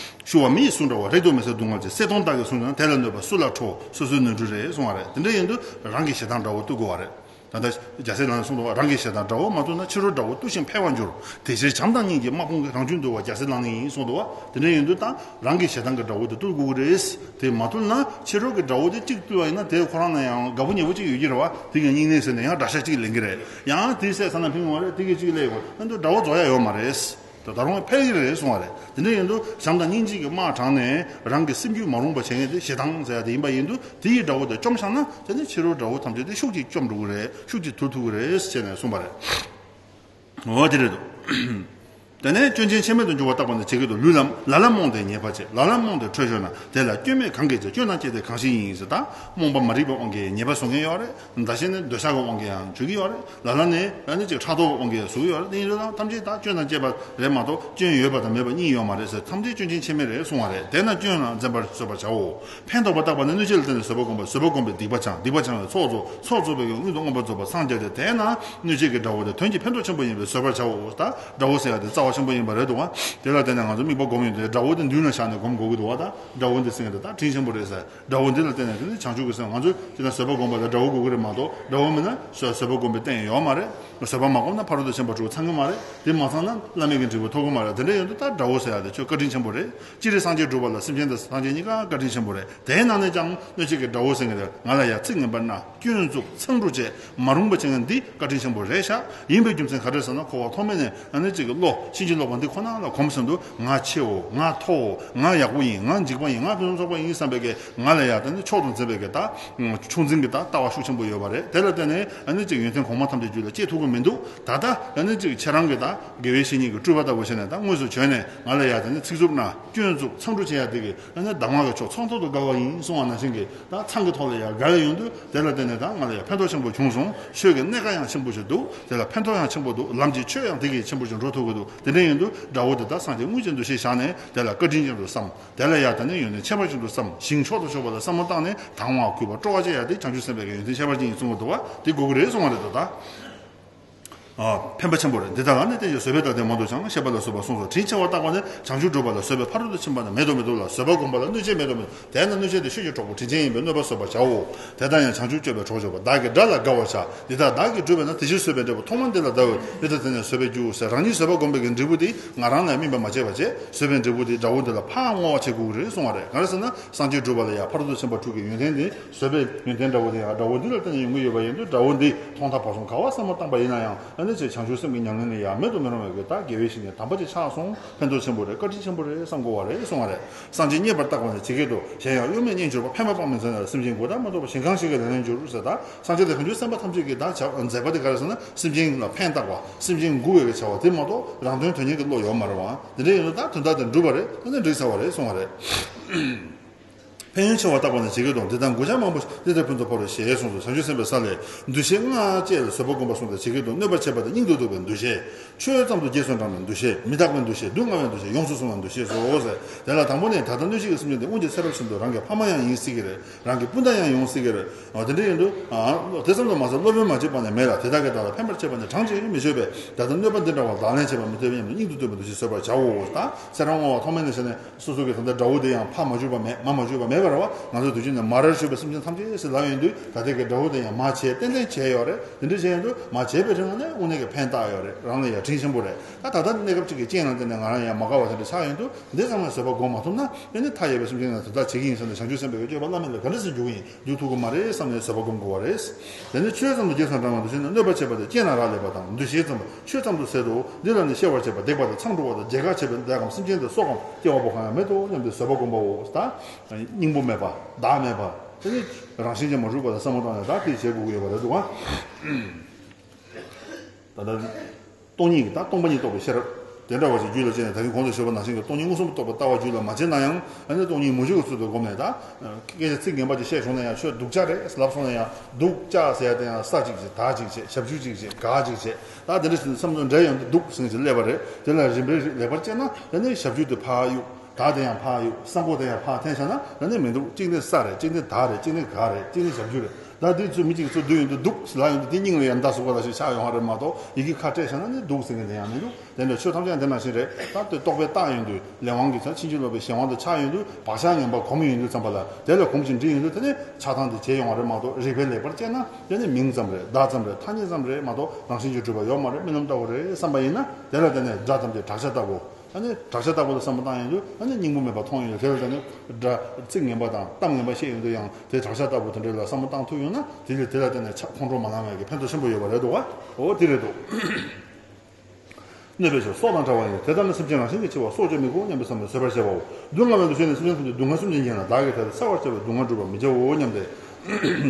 ཞུ་བ་མི་ཡི་གསུང་འདྲ་བ། རེག་ཏུ་མི་བཟོད་སྡུག་བསྔལ་གྱི། གསེར་སྡོང་དག་གི་གསུང་ཀྱང་དེ་ལ་གནོད་པ་སུ་ལ་ཁྲོ། སོ་སོའི་ནོར་འཁྲུལ་རེད་གསུང་བ་རེད། དེ་འདྲ་ཡིན་དུས་རང་གི་ཞེ་སྡང་དགྲ་བོ་གཏུག་དགོས་བ་རེད། ད་ལྟ་རྒྱལ་སྲས་ལག་ལེན་གསུངས་འདུག་བ། རང་གི་ཞེ་སྡང་དགྲ་བོ་མ་གཏུག་ན། ཕྱི་རོལ་དགྲ་བོ་གཏུག་ཅིང་འཕེལ་བར་འགྱུར། དེ་ཕྱིར་བྱམས་དང་སྙིང་རྗེ་དམག་དཔུང་གིས། རང་རྒྱུད་འདུལ་བ་རྒྱལ་སྲས་ལག་ལེན་ཡིན་གསུངས་འདུག་བ། དེ་འདྲ་ཡིན་དུས་ད་རང་གི་ཞེ་སྡང་གི་དགྲ་བོ་དེ་གཏུག་དགོས་ཀྱི་རེད། དེ་མ་གཏུག་ན་ཕྱི་རོལ་གྱི་དགྲ་བོ་དེ་གཅིག་བཏུལ་བ་ཡིན་ན་དེ་ཁོ་རང་ལ་ཡང་དགའ་པོ་ཉེ་པོ་གཅིག་ཡོད་ཀྱི་རེད་བ། དེ་གི་སྙིང་ནད་ཟེར་ནས་ཡང་དགྲ་ཤ་གཅིག་ལེན་གྱི་རེད། ཡང་དེ་བསད་ཚར་ན་ཕན་ཡོང་བ་རེད། དེ་གི་གཅིག་ལས་ཡོང་ན་འདུག་དགྲ་བོ་རྫོགས་ཡ་ཡོད་མ་རེད། ད་ད་རུང་འཕེལ་གྱི་རེད་གསུང་བ་རེད། དེ་འདྲ་ཡིན་དུས་བྱམས་དང་སྙིང་རྗེ་གི་དམག་དྲངས་ནས་རང་གི་སེམས་རྒྱུད་མ་རུངས་པ་བྱེད་མཁན་དེ་ཞེ་སྡང་ཟེར་ཡ་དེ་ཡིན་པ་ཡིན་དུས་དེ་ཡི་དགྲ་བོ་དེ་བཅོམ་བཞག་ན་དེ་ནི་ཕྱི་རོལ་དགྲ་བོ་ཐམས་ཅད་དེ་ཤུགས་ཀྱིས་བཅོམ་འགྲོ་གི་རེད། ཤུགས་ཀྱིས་དུར་ཐུབ་ཀྱི་རེད་ཟེར་ནས་གསུངས་པ་རེད། འོ་དེ་རེད་འདུག་དེ་ནས་སྐྱོན་ཅན་ཆེན་མོ་དུ་འགྱུར་བ་བརྟག་པ་ནི་ཇི་སྐད་དུ། ལུས་ལ་ལ་ལ་རྨོངས་ཏེ་ཉེས་པ་བྱེད། ལ་ལ་རྨོངས་ཏེ་ཁྲོས་ཤོར་ན། དེ་ལ་སྐྱོན་མེད་གང་གིས་བྱེད། སྐྱོན་དང་བཅས་ཏེ་གང་ཞིག་ཡིན་ཟེར། ད་རྨོངས་པ་མ་རིག་པའི་དབང་གིས་ཉེས་པ་བཟོ་མཁན་ཡོད་རེད། ད་གཞི་ནས་འདོད་ཆགས་ཀྱི་དབང་གིས་ཡང་འཇུག་གི་ཡོད་རེད། ལ་ལ་ནས་ཨ་ནི་ཅིག་ཕྲག་དོག་གི་དབང་གིས་ཡང་བཟོ་གི་ཡོད་རེད། དེ་ཡིན་དུས་ད་ཐམས་ཅད་ད་སྐྱོན་དང་བཅས་པ་རེད་མ་གཏོགས་སྐྱོན་ཡོད་པ་དང་མེད་པ་གཉིས་ཡོད་མ་རེད་ཟེར། ཐམས་ཅད་སྐྱོན་ཅན་ཆེན་མོ་རེད་གསུང་བ་རེད། དེས་ན་སྐྱོན་ལ་འཛེམ་པར་བཟོད་པར་བྱའོ། ཕན་འདོགས་པ་བརྟག་པ་ནི་གནོད་བྱེད་ལ་བརྟེན་ནས་བཟོད་པ་བསྒོམ་པ། བཟོད་པ་བསྒོམས་པས་སྡིག་པ་སྦྱང་། སྡིག་པ་སྦྱང་བས་ཚོགས་རྫོགས། ཚོགས་རྫོགས་པའི་སྔོན་དུ་མངོན་པར་རྫོགས་པར་སངས་རྒྱས་ཏེ། དེས་ན་གནོད་བྱེད་ཀྱི་དགྲ་བོ་དེ་དོན་གྱི་ཕན་ཐོགས་ཆེན་པོ་ཡིན་པས་བཟོད་པར་བྱའོ། ད་དགྲ་བོ་ཟེར་ཡ་དེ་རྩ་བ་ཆེན་པོ་ཡིན་པ་རེད་འདུག་བ། དེ་ལ་བརྟེན་ནས་ང་ཚོ་དམིགས་པ་སྒོམ་ཡོང་དུས་དགྲ་བོ་དེ་མདུན་ལ་བཞག་ནས་སྒོམ་དགོས་ཀྱི་འདུག་བ། ད་དགྲ་བོ་འདི་ཟེར་ཡ་དེ་ད་དྲིན་ཆེན་པོ་རེད་ཟེར། དགྲ་བོ་འདི་ལ་བརྟེན་ནས་དེ་ནི་བྱང་ཆུབ་ཀྱི་སེམས། ང་ཚོས་དེ་ལ་བཟོད་པ་སྒོམ་པ་དང་དགྲ་བོ་དགོས་ཀྱི་རེད་མ་གཏོགས་དགྲ་བོ་མེད་ན་བཟོད་པ་སྒོམ་པའི་རྟེན་ཡོད་མ་རེད། བཟོད་པ་མ་བསྒོམས་ན་ཕ་རོལ་ཏུ་ཕྱིན་པ་དྲུག་ཚང་གི་མ་རེད། དེ་མ་ཚང་ན་བླ་མེད་ཀྱི་འབྲས་བུ་ཐོབ་ཀྱི་མ་རེད། དེ་འདྲ་ཡོང་དུས་ད་དགྲ་བོ་ཟེར་ཡ་དེ་ཁྱོད་བཀའ་དྲིན་ཆེན་པོ་རེད། སྤྱིར་སངས་རྒྱས་སྒྲུབ་པ་ལ་སེམས་ཅན་དང་སངས་རྒྱས་གཉིས་ཀ་བཀའ་དྲིན་ཆེན་པོ་རེད། དེའི་ནང་ནས་ཀྱང་གནོད་བྱེད་ཀྱི་དགྲ་བོ་ཟེར་མཁན་དེ་ང་ལ་ཡ་ཚིག་ངན་པ་སྨྲ། སྐྱོན་བཙུགས། མཚང་འབྲུ་བཅད། མ་རུངས་པ་བྱེད་མཁན་འདི་བཀའ་དྲིན་ཆེན་པོ་རེད་ཤག་ཡིན་པའི་རྒྱུ་མཚན་ག་རེ་ཟེར་ན་འཁོར་བ་ཐོག་མེད་ནས་ཨ་ནི་གཅིག་གི་བློ་ཕྱིན་ཅི་ལོག་པ་འདི་ཁོ་ན་ལ་གོམས་ཟིན་དུས་ང་ཆེའོ། ང་མཐོའོ། ང་ཡག་པོ་ཡིན། ང་འཇིགས་པ་ཡིན། ང་ཕུན་སུམ་ཚོགས་པ་ཡིན་བསམ་པའི་གི་ང་ལ་ཡ་ད་ནི་མཆོག་ཏུ་འཛིན་པའི་གི་ད་ཆུང་འཛིན་གྱི་ད་ལྟ་བ་ཤུགས་ཆེན་པོ་ཡོད་པ་རེད། དེ་ལ་བརྟེན་ནས་ཨ་ནི་གཅིག་ཡོན་ཏན་གོང་མ་ཐམས་ཅད་རྒྱུད་ལ་སྐྱེ་ཐུབ་ཀྱི་མི་འདུག་ད་ལྟ་ཨ་ནི་གཅིག་ཁྱེད་རང་གི་ད་དགེ་བའི་བཤེས་གཉེན་གྱི་སྤྲུལ་པ་ལྟ་བུ་བྱས་ནས་ད་དངོས་སུ་བྱོན་ནས་ང་ལ་ཡ་ད་ནི་ཚིག་རྩུབ་ན་སྐྱོན་བཙུགས་མཚང་འབྲུ་བྱེད་ཡ་དེ་གི་ཨ་ནི་གདམས་ངག་གི་ཕྱོགས་ཚོགས་ཐོག་ཏུ་དགའ་བ་ཡིན་གསུང་བ་ནང་བཞིན་གྱི་ད་མཚང་གི་ཐོག་ལ་ཡ་དགའ་ཡ་ཡོང་དུས་དེ་ལ་བརྟེན་ནས་ད་ང་ལ་ཡ་ཕན་ཐོགས་ཆེན་པོ་བྱུང་སོང་། ཆོས་ཀྱི་གནད་ཀ་ཡང་ཆེན་པོ་ཞིག་འདུག་དེ་ལ་ཕན་ཐོགས་ཡང་ཆེན་པོ་འདུག་ལམ་གྱི་ཆོས་ཡང་དེ་གི་ཆེན་པོ་ཞིག་འགྲོ་ཐུབ་ཀྱི་འདུག་དེ་འདྲ་ཡིན་དུས་དགྲ་བོ་དེ་ད་སངས་རྒྱས་དངོས་ཅན་དུ་ཤེས་བཞག་ནས་དེ་ལ་བཀའ་དྲིན་ཅན་དུ་བསམ། དེ་ལ་ཡ་ད་ནི་ཡོན་ཏན་ཁྱད་པར་ཅན་དུ་བསམ། ཞིང་མཆོག་ཏུ་ཕྱོགས་པ་ལ་བསམ་བློ་བཏང་ནས་དང་བ་གུས་པ་སྤྲོ་བ་བཅས་ཡ་དེ་བྱང་ཆུབ་སེམས་དཔའི་གི་ཡོན་ཏན་ཁྱད་པར་ཅན་ཡིན་གསུང་གི་འདུག་བ། དེ་དགོས་ཀྱི་རེད་གསུང་བ་རེད་ད། ཨ། ཕན་པ་ཆེན་པོ་རེད། འདི་དག་ལ་ནི་བརྟེན་ཅིང་བཟོད་པས་བདག་བདེ་མང་དུ་བྱང་། ཞེས་པ་ལ་སོགས་པ་གསུངས་སོ། དྲིན་ཆེ་བ་བརྟག་པ་ནི། བྱང་ཆུབ་སྒྲུབ་པ་ལ་བཟོད་པའི་ཕ་རོལ་ཏུ་ཕྱིན་པ་ནི་མེད་དུ་མི་འདོད་ལ། བཟོད་པ་བསྒོམ་པ་ལ་གནོད་བྱེད་མེད་དུ་མི་འདོད། དེས་ན་གནོད་བྱེད་དེ་ཆོས་ཀྱི་གྲོགས་པོ་དྲིན་ཅན་ཡིན་པས་གནོད་པ་བཟོད་པར་བྱའོ། དེ་དག་ཡང་བྱང་ཆུབ་སྤྱོད་པའི་གྲོགས་སྦྱོར་བ། བདག་གིས་དགྲ་ལ་དགའ་བར་བྱ། འདི་དག་བདག་གིས་བསྒྲུབས་པས་ན་དེ་བཞིན་བཟོད་པའི་འབྲས་བུ་ཐོག་མར་འདི་ལ་བདའ་འོས། འདི་ལྟར་དེ་ནས་བཟོད་པའི་རྒྱུ་ཟེར། རང་ཉིད་བཟོད་པ་བསྒོམ་པའི་གི་འབྲས་བུ་དེ་ང་རང་ལ་སྨིན་པ་མ་བྱས་པ་བྱས། བཟོད་པའི་འབྲས་བུ་དེ་དགྲ་བོ་འདི་ལ་ཕར་བསྔོ་བ་བྱེད་དགོས་ཀྱི་རེད་གསུང་བ་རེད། ག་རེ་ཟེར་ན་སངས་རྒྱས་སྒྲུབ་པ་ལ་ཡ་ཕ་རོལ་ཏུ་ཕྱིན་པ་དྲུག་གི་ཡོན་ཏན་དེ་བཟོད་པའི་ཡོན་ཏན་འདྲ་བོ་དེ་ཡང་དགྲ་བོ་འདི་ལ་བརྟེན་ནས་ཡོང་གི་ཡོད་པ་ཡིན་དུས་དགྲ་བོ་འདི་ཐོག་མཐའ་བར་གསུམ་ག་བ་བསམ་བློ་བཏང་པ་ཡིན་ན་ཡང་ཨ་ནི་ཅིག་བྱང་ཆུབ་སེམས་ཀྱི་ཉམས་ལེན་ལ་ཡང་མེད་དུ་མི་རུང་བའི་གི་ད་དགེ་བའི་བཤེས་གཉེན་དམ་པ་ཅིག་ཆགས་སོང་། ཕན་ཐོགས་ཆེན་པོ་རེད། བཀའ་དྲིན་ཆེན་པོ་རེད་བསམ་དགོས་པ་རེད་གསུང་བ་རེད། སངས་རྒྱས་རྙེད་པར་བརྟག་པ་ནི་ཇི་སྐད་དུ། གཞན་ཡང་གཡོ་མེད་རྣལ་འབྱོར་པ། ཕན་པ་དཔག་མེད་མཛད་ན་ལ། སེམས་ཅན་མགོ་བྲག་མ་གཏོགས་པ། ཞིང་ཁམས་ཞིག་གི་ལས་ལ་འགྱུར་ཟེར། ད་སངས་རྒྱས་དང་བྱང་ཆུབ་སེམས་དཔའ་ཐམས་ཅད་ཀྱིས་ད་བྱ་མཛད་པ་དེ་ག་རེ་ཟེར་ན་སེམས་ཅན་ལ་ཕན་བཏགས་པ། སེམས་ཅན་མགུ་བའི་གི་བྱ་བ་དེ་མ་གཏོགས་རང་དོན་དོན་གཉེར་གྱི་བློ་ཡོད་མ་རེད་བ། དེ་འདྲ་ཡིན་ན་ད་དོན་དག་དེ་འགྲུབ་པ་རེད། ད་ནི་འགྲིག་ཚར་བ་རེད་གསུང་བ་རེད། ཕན་ཡོན་ཆེ་བ་བརྟག་པ་ན་བྱེད་ཀྱི་དང་། འདི་ལྟར་མགོ་བྱ་མང་པོ་འདི་ལྟར་ཕུན་སུམ་ཚོགས་པར་བཤད་གསུངས་སོ། བྱང་ཆུབ་སེམས་དཔའི་ས་ལས། འདུ་ཤེས་ལྔ་བཅས་ལ་བཟོད་པ་བསྒོམ་པ་གསུངས་ཏེ། བྱེད་ཀྱི་དང་གནོད་པ་བྱེད་པ་དང་སྙིང་དུ་སྡུག་པའི་འདུ་ཤེས། ཆོས་ཙམ་དུ་རྗེས་སུ་འབྲང་བའི་འདུ་ཤེས། མི་རྟག་པའི་འདུ་ཤེས། སྡུག་བསྔལ་བའི་འདུ་ཤེས། ཡོངས་སུ་བཟུང་བའི་འདུ་ཤེས་སོ་ཟེར། དེ་ལ་དང་པོ་ནི་ད་ལྟ་གནོད་བྱེད་ཀྱི་སེམས་ཅན་དེ་སྔོན་གྱི་ཚེ་རབས་བཞིན་དུ་རང་གི་ཕ་མ་ཡང་ཡིན་སྲིད་ཀྱི་རེད། རང་གི་སྤུན་ཟླ་ཡང་ཡིན་སྲིད་ཀྱི་རེད། འོ་དེ་འདྲ་ཡིན་དུས། ཨ། དེ་ཙམ་དུ་མ་ཟད་སློབ་དཔོན་མ་གཅིག་པ་ནས་མེད་ལ། དེ་དག་གིས་བདག་ལ་ཕན་པར་བྱེད་པ་ནི་གྲངས་ཀྱིས་མི་ཆོད་པས། ད་ལྟ་གནོད་པ་འདི་འདྲ་བ་ལག་ལེན་བྱེད་པར་མི་འདོད་པས་སྙམ་དུ་སྙིང་དུ་འདོད་པའི་འདུ་ཤེས་བཟོད་པར་བྱའོ། ད་ཚེ་རབས་སྔོན་མ་ཐོག་མེད་ནས་བྱས་ནས་སོ་སོ་གི་ད་ལྟ་དགྲ་བོ་དེ་ཡང་ཕ་མ་གཅིག་པ་མེད། མ་མ་གཅིག་པ་མེད་པ་རེད་བ། ང་ཚོ་དུས་རྒྱུན་ནས་མ་རར་ཞུགས་པའི་སེམས་ཅན་ཐམས་ཅད་ཟེར་ལབ་ཡོང་དུས། ད་ལྟའི་གི་དགྲ་བོ་དེ་ཡང་མ་བྱས་ཏན་ཏན་བྱས་ཡོད་རེད། དེ་འདྲ་བྱས་ཡོང་དུས་མ་བྱས་པའི་རིང་ལ་ནི་དངོས་གནས་ཀྱི་ཕན་བཏགས་ཡོད་རེད། རང་ལ་ཡང་དྲིན་ཆེན་པོ་རེད། ད་ད་ལྟ་གནས་སྐབས་ཅིག་གི་རྐྱེན་ལ་བརྟེན་ནས་ང་རང་ཡང་མ་དགའ་བ་དེ་འདྲ་ཆགས་ཡོང་དུས། འདི་ཚང་མ་བཟོད་པ་སྒོམ་མ་ཐུབ་ན། དེ་ནི་མཐའ་ཡས་པའི་སེམས་ཅན་ལ་དེ་དག་བྱེད་ཀྱི་ཡིན་བསམ་ནས་བྱང་ཆུབ་སེམས་དཔའི་སྤྱོད་པ་བླ་མེད་ལ་ག་འདྲ་སེ་འཇུག་གི་ཡིན། འཇུག་ཐུབ་ཀྱི་མ་རེད་བསམ་ནས་བཟོད་པ་སྒོམ་དགོས་པ་རེད། དེ་ནི་ཆོས་ཙམ་དུ་རྗེས་སུ་འབྲང་བའི་འདུ་ཤེས་ནི། གནོད་པ་བྱེད་པ་དེ་སྐྱེས་ན་རག་ལས་པ་དང་། འདུ་ཤེས་ཙམ་ཆོས་ཙམ་དུ་ཟད་དོ། འདི་ལ་ནི་གཤེ་བར་བྱེད་པ་སྡིག་པ་དང་། མཚང་འབྲུ་བ་དང་། བརྗེད་དགའ་བྱེད་པའི་ལས་ཀྱང་སེམས་ཅན་དེ་སྲོག་གམ་སྐྱེ་བ་པོ་གང་ཡང་མེད་དོ་སྙམ་སྟེ་བཟོད་པ་སྒོམ་པའོ། ད་སྙིང་པོ་མེད་པ། བདག་མེད་པ། དེ་ནི་རང་བཞིན་གྱིས་མ་གྲུབ་པ་ལ་བསམ་བློ་བཏང་ནས་ད་དེ་བྱེད་དགོས་ཀྱི་ཡོད་པ་རེད་འདུག་ཨ། ད་ལྟ། སྟོང་ཉིད་ཀྱི། ད་སྟོང་པ་ཉིད་རྟོགས་པའི་ཤེས་རབ། དེ་འདྲ་བ་ཞིག་རྒྱུད་ལ་སྐྱེས་ནས། ད་གིན་གོང་དུ་ཞུས་པ་ནང་བཞིན་གྱི་སྟོང་ཉིད་མངོན་སུམ་དུ་རྟོགས་པའི་ལྟ་བ་རྒྱུད་ལ་མ་སྐྱེས་ན་ཡང་། ཨ་ནི་སྟོང་ཉིད་མུ་བཞི་གི་ཚུལ་དུ་བསྒོམས་ནས། ད་སྐད་ཆ་ཚིག་ངན་པ་ཅིག་བཤད་བྱུང་ན་ཡང་། ཁྱོད་སྡུག་ཅག་རེད་ལབ་སོང་ན་ཡང་། སྡུག་ཅག་ཟེར་ཡ་དེ་ཡང་ས་ཅིག་བྱེད། ད་ཅིག་བྱེད། ཞབས་ཞུ་ཅིག་བྱེད། ག་ཅིག་བྱེད། ད་དེ་འདྲ་ཞིག་བསམ་བློ་འདྲེས་ཡོང་དུས། སྡུག་ཟེར་མཁན་ཅིག་སླེབས་པ་རེད། དེ་ལ་རིམ་པས་རིམ་ལེགས་པར་དཔྱད་ན། ཨ་ནི་ཞབས་ཞུ་དེ་ཕར་གཡུག། བདག་དེ་ཡང་ཕར་གཡུག། ས་མགོ་དེ་ཡང་ཕར་འཐེན་བཞག་ན། ཨ་ནི་མི་འདུག་གཅིག་ནི་ས་རེད། གཅིག་ནི་བདག་རེད། གཅིག་ནི་ག་རེད། གཅིག་ནི་ཞབས་ཞུ་རེད། ད་དེ་ཚོ་མི་གཅིག་ཚོ་བསྡུས་ཡོང་དུས། སྡུག་ལབ་ཡོང་དུས་དེ་སྙིང་ལ་ཡང་མདའ་ཟུག་པ་ལ་ཞིག་ཆགས་ཡོང་བ་རེད་མ་གཏོགས། ཡི་གེ་ཁ་སྤྲད་བཞག་ན་ནི་སྡུག་ཟེར་མཁན་དེ་ཡང་མི་འདུག་དེ་འདྲ་ཆོས་ཐམས་ཅད་དེ་ནང་བཞིན་རེད། ད་དེ་རྟོག་པས་བཏགས་ཡོང་དུས། ལས་དབང་གིས་ད་ཕྱིན་ཅི་ལོག་པའི་གཞན་དབང་དུ་ཆགས་ཡོང་དུས། བག་ཆགས་ངན་པ་གོམས་ཡོང་དུས་ཙམ་པ་ལ། དེ་ལ་གོམས་ཤིང་འདྲིས་ཡོང་དུས། དེ་ནི་ཆགས་སྡང་དེ་བྱེད་ཡོང་བ་རེད་མ་གཏོགས། རིགས་པས་ལེགས་པར་དཔྱད་ན་དེ་ནི་མིང་ཙམ་རེད། བརྡ་ཙམ་རེད། ཐ་སྙད་ཙམ་རེད་མ་གཏོགས། རང་བཞིན་གྱིས་གྲུབ་པ་ཡོད་མ་རེད། རྨི་ལམ་ལྟ་བུ་རེད་བསམ་པ་ཡིན་ན། དེ་ལ་བརྟེན་ནས་སྒྲ་ཐམས་ཅད་བྲག་ཆ་ལྟ་བུ། ཨ་ནི་བྲག་ཆ་ལྟ་བུ་ལ་བསམ་བློ་བཏང་ཡོང་དུས། ཨ་ནི་སྙིང་པོ་མེད་པ་མཐོང་ཡོང་དུས། དེ་ལ་བརྟེན་ནས་སྒྲ་ཚིག་ངན་པ་དང་གཏམ་ངན་པ་བཤད་ཡོང་དུས་ཡང་། དེ་བྲག་ཆ་ལྟ་བུ་དེ་འདྲ་ལ་བསམ་བློ་བཏང་ཐུབ་ཡོང་ན། དེ་ལས་དེ་ལ་བརྟེན་ནས་ཆ་ཁོང་ཁྲོ་མ་ལངས་པའི་གི་ཕན་ཐོགས་ཆེན་པོ་ཡོད་པ་རེད་འདུག་བ། འོ་དེ་རེད་འདུག་གནོད་པའི་ཕྱིར་སྲོག་དང་བྲལ་བ་ཡིན། དེ་ལྟར་ན་སེམས་ཅན་རང་བཞིན་གྱིས་འཆི་བར་སྲོག་གཅོད་མི་དགོས་སྙམ་པའི་བསམ་པས་བཟོད་པར་བྱའོ། སྡུག་བསྔལ་བའི་འདུ་ཤེས་ནི་སེམས་ཅན་ཐམས་ཅད་སྡུག་བསྔལ་སེམས་ཅན་ཡིན་ལ། བདག་གིས་དེ་ལྟར་བསལ་བར་བྱ་བའི་སྡུག་བསྔལ་བསྒྲུབ་པར་མི་བྱའོ་སྙམ་སྟེ།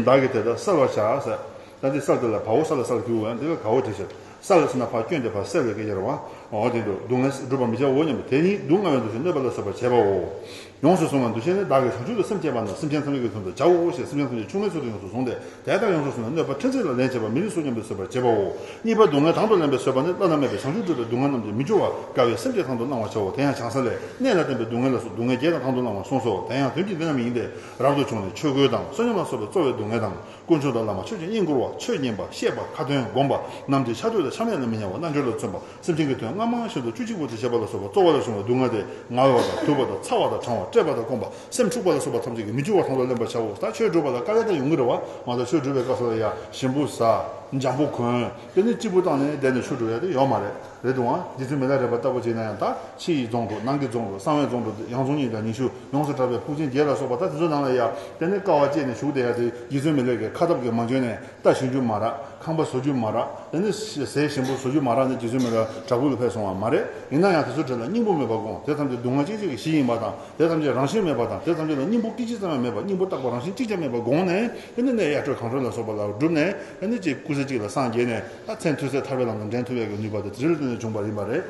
བདག་གིས་དེ་ལྟར་བསལ་བར་བྱ་ཟེར། ད་འདི་བསལ་དེ་ལ་བའོ། ས་ལ་ས་ལ་གི་གུ་ཡོད། འདི་ལ་གའོ་བྲིས་ཤག་བསལ་ཟེར་ན་ཕར་བསྐྱོན་ཏེ་ཕར་བསལ་བའི་སྐད་ཆ་རེད་བ། འོ་དེ་འདུག་སྡུག་བསྔལ་བསྒྲུབ་པར་མི་བྱའོ་སྙམ་པས། དེ་ཉིད་སྡུག་བསྔལ་བའི་འདུ་ཤེས་གནོད་པ་ལ་བཟོད་པར་བྱེད་པའོ། ཡོངས་སུ་བཟུང་བའི་འདུ་ཤེས་ནི། བདག་གིས་བྱང་ཆུབ་ཏུ་སེམས་བསྐྱེད་པ་ན། སེམས་ཅན་ཐམས་ཅད་ཀྱི་དོན་དུ་བྱའོ་ཞེས། སེམས་ཅན་ཐམས་ཅད་ཆུང་ངུའི་ཚུལ་དུ་ཡོངས་སུ་བཟུང་སྟེ། དེ་ལྟར་ཡོངས་སུ་བཟུང་བས་གནོད་པ་ཕྲན་ཚེགས་ལ་ལན་བྱེད་པ་མི་ལུས་སོ་སྙམ་པས་བཟོད་པར་བྱེད་པའོ། གཉིས་པ་སྡུག་བསྔལ་དང་དུ་ལེན་པའི་བཟོད་པ་ནི། བླ་ན་མེད་པའི་བྱང་ཆུབ་སྒྲུབ་པའི་སྡུག་བསྔལ་རྣམས་ཀྱིས་མི་སྐྱོ་བར་དཀའ་བའི་སེམས་བསྐྱེད་དང་དུ་བླང་བར་བྱའོ། དེ་ཡང་བྱང་ས་ལས། གནས་ལ་བརྟེན་པའི་སྡུག་བསྔལ་ལ་སོགས་སྡུག་བསྔལ་བརྒྱད་དང་དང་དུ་བླང་བར་གསུངས་སོ། དེ་ཡང་དོན་གྱིས་འདི་རྣམས་ཡིན་ཏེ། རབ་ཏུ་བྱུང་ནས་ཆོས་གོས་དང་། བསོད་སྙོམས་ལ་སོགས་པའི་གཙོ་བོའི་སྡུག་བསྔལ་དང་། དཀོན་མཆོག་དང་བླ་མ་ཆོས་ཀྱི་དབྱིངས་བསྐུར་བ། ཆོས་ཉན་པ། བཤད་པ། ཁ་ཏོན་བསྒོམ་པ་རྣམས་ཀྱིས་ཆགས་སྡུག་དང་ཆགས་མེད་ལ་མི་ཉལ་བ། རྣལ་འབྱོར་ལ་བརྩོན་པ། སེམས་ཅན་གྱི་དོན་སྔ་མ་བཞིན་དུ་བཅུ་གཅིག་པོ་དེ་བྱེད་པ་ལ་སོགས་པ་གཙོ་བོ་ལ་བྱུང་བའི་སྡུག་བསྔལ་དེ། ངལ་བ་དང་། དུབ་པ་དང་། ཚ་བ་དང་། གྲང་བ། བཀྲེས་པ་དང་། སྐོམ་པ། སེམས་འཁྲུགས་པ་ལ་སོགས་པ་ཐམས་ཅད་ཀྱིས་མི་སྐྱོ་བར་དང་དུ་ལེན་པར་བྱའོ། ད་ཆོས་སྒྲུབ་པ་ལ་དཀའ་ལས་ད་ཡོང་གི་རེད་བ། མ་གཏོགས་ཆོས་སྒྲུབ་པའི་སྐབས་སུ་ལ་ཡ་ཞིམ་པོ་ཟ། འཇམ་པོ་གོན། དེ་ནས་སྐྱིད་པོ་བཏང་ནས་བསྡད་ནས་ཆོས་སྒྲུབ་ཡ་དེ་ཡོད་མ་རེད། རེད་འདུག་ཨང་། རྗེ་བཙུན་མི་ལ་རས་པ་ལྟ་བུ་བྱས་ན་ཡང་། ད་ཕྱི་ཡི་རྫོང་དུ། ནང་གི་རྫོང་དུ། གསང་བའི་རྫོང་དུ། ཡང་རྫོང་གཉིས་དང་ཉི་ཤུ། ཡོངས་སུ་གྲགས་པའི་ཕུག་ཆེན་བརྒྱད་ལ་སོགས་པ། ད་དེ་ཚོ་ནང་ལ་ཡ་དེ་ནས་དཀའ་བ་སྤྱད་ནས་བཞུགས་བསྡད་ཡ་དེ། རྗེ་བཙུན་མི་ལས་ཀྱིས་ཁ་སྟབས་ཀྱིས་མ་འཇོན་ནས། རྟ་ཞོན་རྒྱུ་མ་རག་ཁང་པ་བཟོ་རྒྱུ་མ་རག་དེ་ནས་ཟས་ཞིམ་པོ་བཟོ་རྒྱུ་མ་རག་ནས། རྗེ་བཙུན་མི་ལ་བྲག་ཕུག་ལ་ཕེབས་སོང་བ་མ་རེད། ཡིན་ན་ཡང་དེ་ཚོའི་གྲས་ལ་སྙིང་པོ་མེད་པར་དགོངས། དེ་ཐམས་ཅད་སྡུག་བསྔལ་སྐད་ཅིག་གི་གཞི་ཡིན་པ་དང་། དེ་ཐམས་ཅད་རང་བཞིན་མེད་པ་དང་། དེ་ཐམས་ཅད་ལ་སྙིང་པོ་སྐད་ཅིག་ཙམ་ཡང་མེད་པ། སྙིང་པོ་རྟག་པ་རང་བཞིན་གཅིག་ཀྱང་མེད་པར་དགོངས་ནས། དེ་ནས་གནས་གཡའ་གྲོལ་གངས་གྲོལ་ལ་སོགས་པ་ལ་བསྒྲུབས་ནས། དེ་ནས་ཅིག་སྐུ་ཚེ་གཅིག་ལ་སངས་རྒྱས་ནས། ད་མཚན་ཐོས་སྲས་ཐར་པའི་ལམ་དུ་འདྲེན་ཐུབ་ཡག་གི་ནུས་པ་དེ་དེ་རིང་ལ་བརྟེན་ནས་བྱུང་བ་ཡིན་པ་རེད།